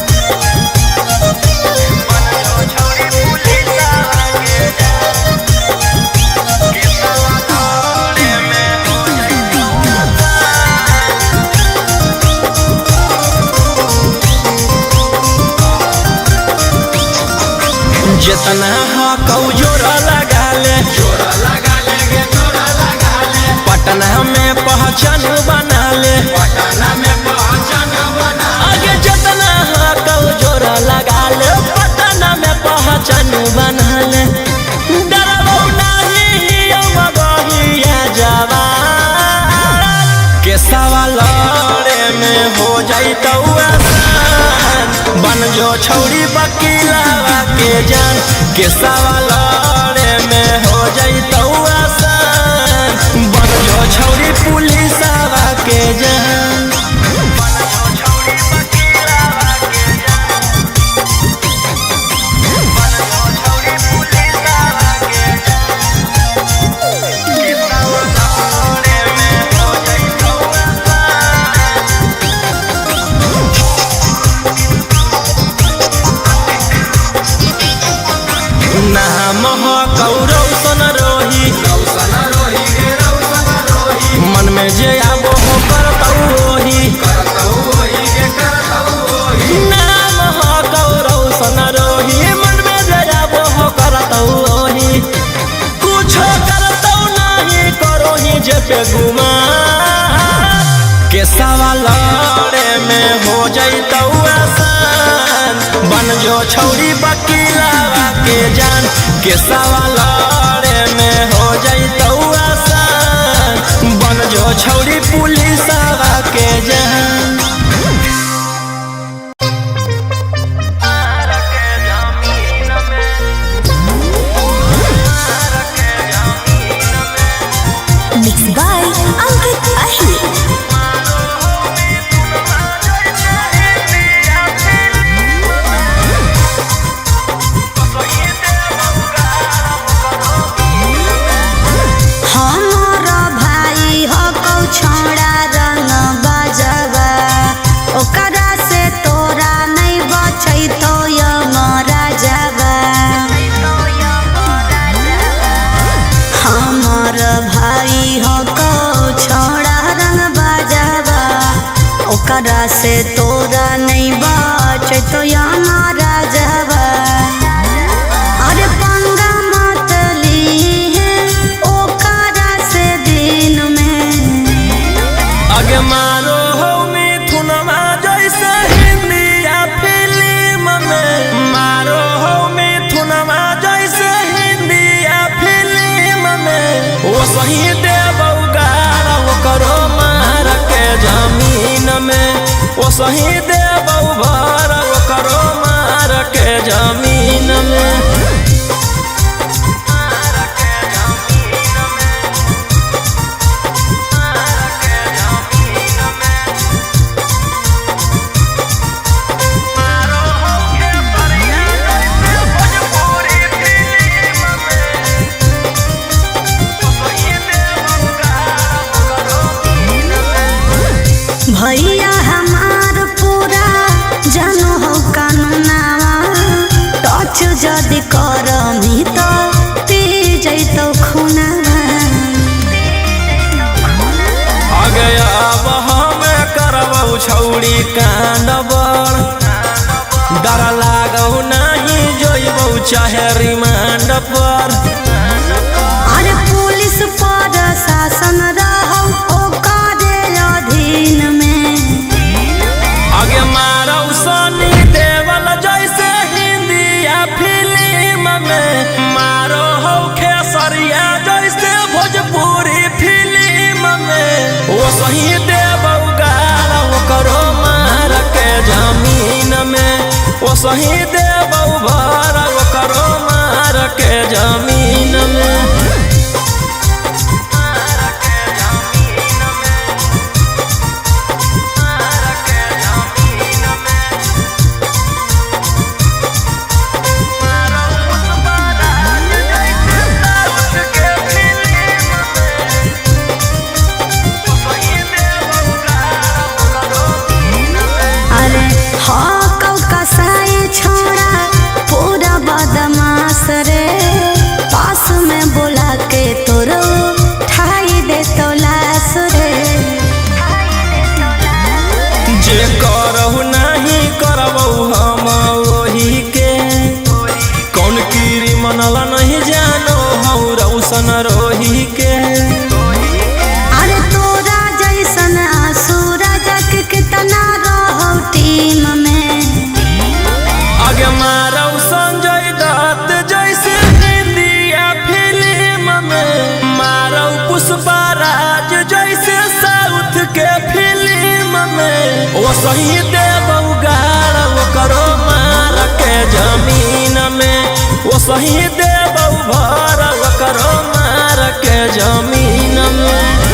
बन जो छौड़ी पुलिसवा के जान। के सवाल लड़े में हो जाई तो आसान। जितना हकौ जोरा लगा ले जोरा लगा ले गे जोरा लगा ले पटना में पहचान बना ले पटना में पहचान बना आगे जितना हकौ जोरा लगा ले पटना में पहचान बना ले डरबौ नाही यौ मगहिया जवान के सवाल लड़े में हो जाई तो आसान बन जो छौड़ी बकीलावा के जान के सवाल लड़े में हो जाई तो आसान बन जो छौड़ी पुलिसवा के जान बन जो छौड़ी वकीलावा के जान। बन जो छौड़ी पुलिसवा के जान। के सवाल लड़े में हो जाई तो आसान। नाम ह कौरव सन रोही मन में जे आबो हो करतौ ओही नाम ह कौरव सन रोही मन में जे आबो हो करतौ ओही कुछो करतौ नाही करोही जे पे गुमान के सवाल लड़े में हो जैतौ आसान बन जो छौड़ी बकीलावा के जान के सवाल लड़े में हो जैतौ आसान बन जो छौड़ी पुलिसवा के जान। मिक्स बाय अंकित अहिर। हमर भाई हकौ छौड़ा रंग बजवा ओकरा से तोरा नहीं बचैतो यमराजवा। हमर भाई हकौ छौड़ा रंग बजवा ओकरा से तोरा नहीं बचैतो यमराजवा। अरे पंगा मत लीहे ओकरा से दिन में। अगे मारो हो मिथुनमा जैसे हिंदिया फिल्म में मारो हो मिथुनमा जैसे हिंदिया फिल्म में वो सही देबौ गारा करो मार के जमीन में वो सही देबौ भर करो मार के जमीन में। भैया हमार पूरा जानो हो कानूनावा टच जदि करमी तो पी जैतो खुनावा। अगे अब हमें करबौ छौड़ी कांड बड़ डर लागौ नाही जोइबौ चाहे रिमांड पर। अरे पुलिस पर शासन रहौ ओकरे अधीन में। आगे मारौ सनी देवल जैसे हिंदिया फिल्म में मारो हौ खेसरिया जैसे भोजपुरी फिल्म। सही देबौ गारा ओकरो मार के जमीन में। ओ सही देबौ भर ओकरो मार के जमीन में। अरे हाँ कसाई छोड़ा पूरा बदमाश रे, पास में बोला के तोरो ठाई दे तो लाश रे। जे करहु नहीं करबौ हम ओही के, कौन कीरी मनला नहीं जानो हौ रौशन रोही के। अरे तोरा जैसन आंसू राजा के कितना रहो टीम में। आगे मारौ संजय दत्त जैसे हिंदिया फिल्म में, मारौ पुष्पा राज जैसे साउथ के फिल्म में। ओ सही देबौ गारा ओकरो मार के जमीन में। ओ सही देबौ भर ओकरो मार के जमीन में।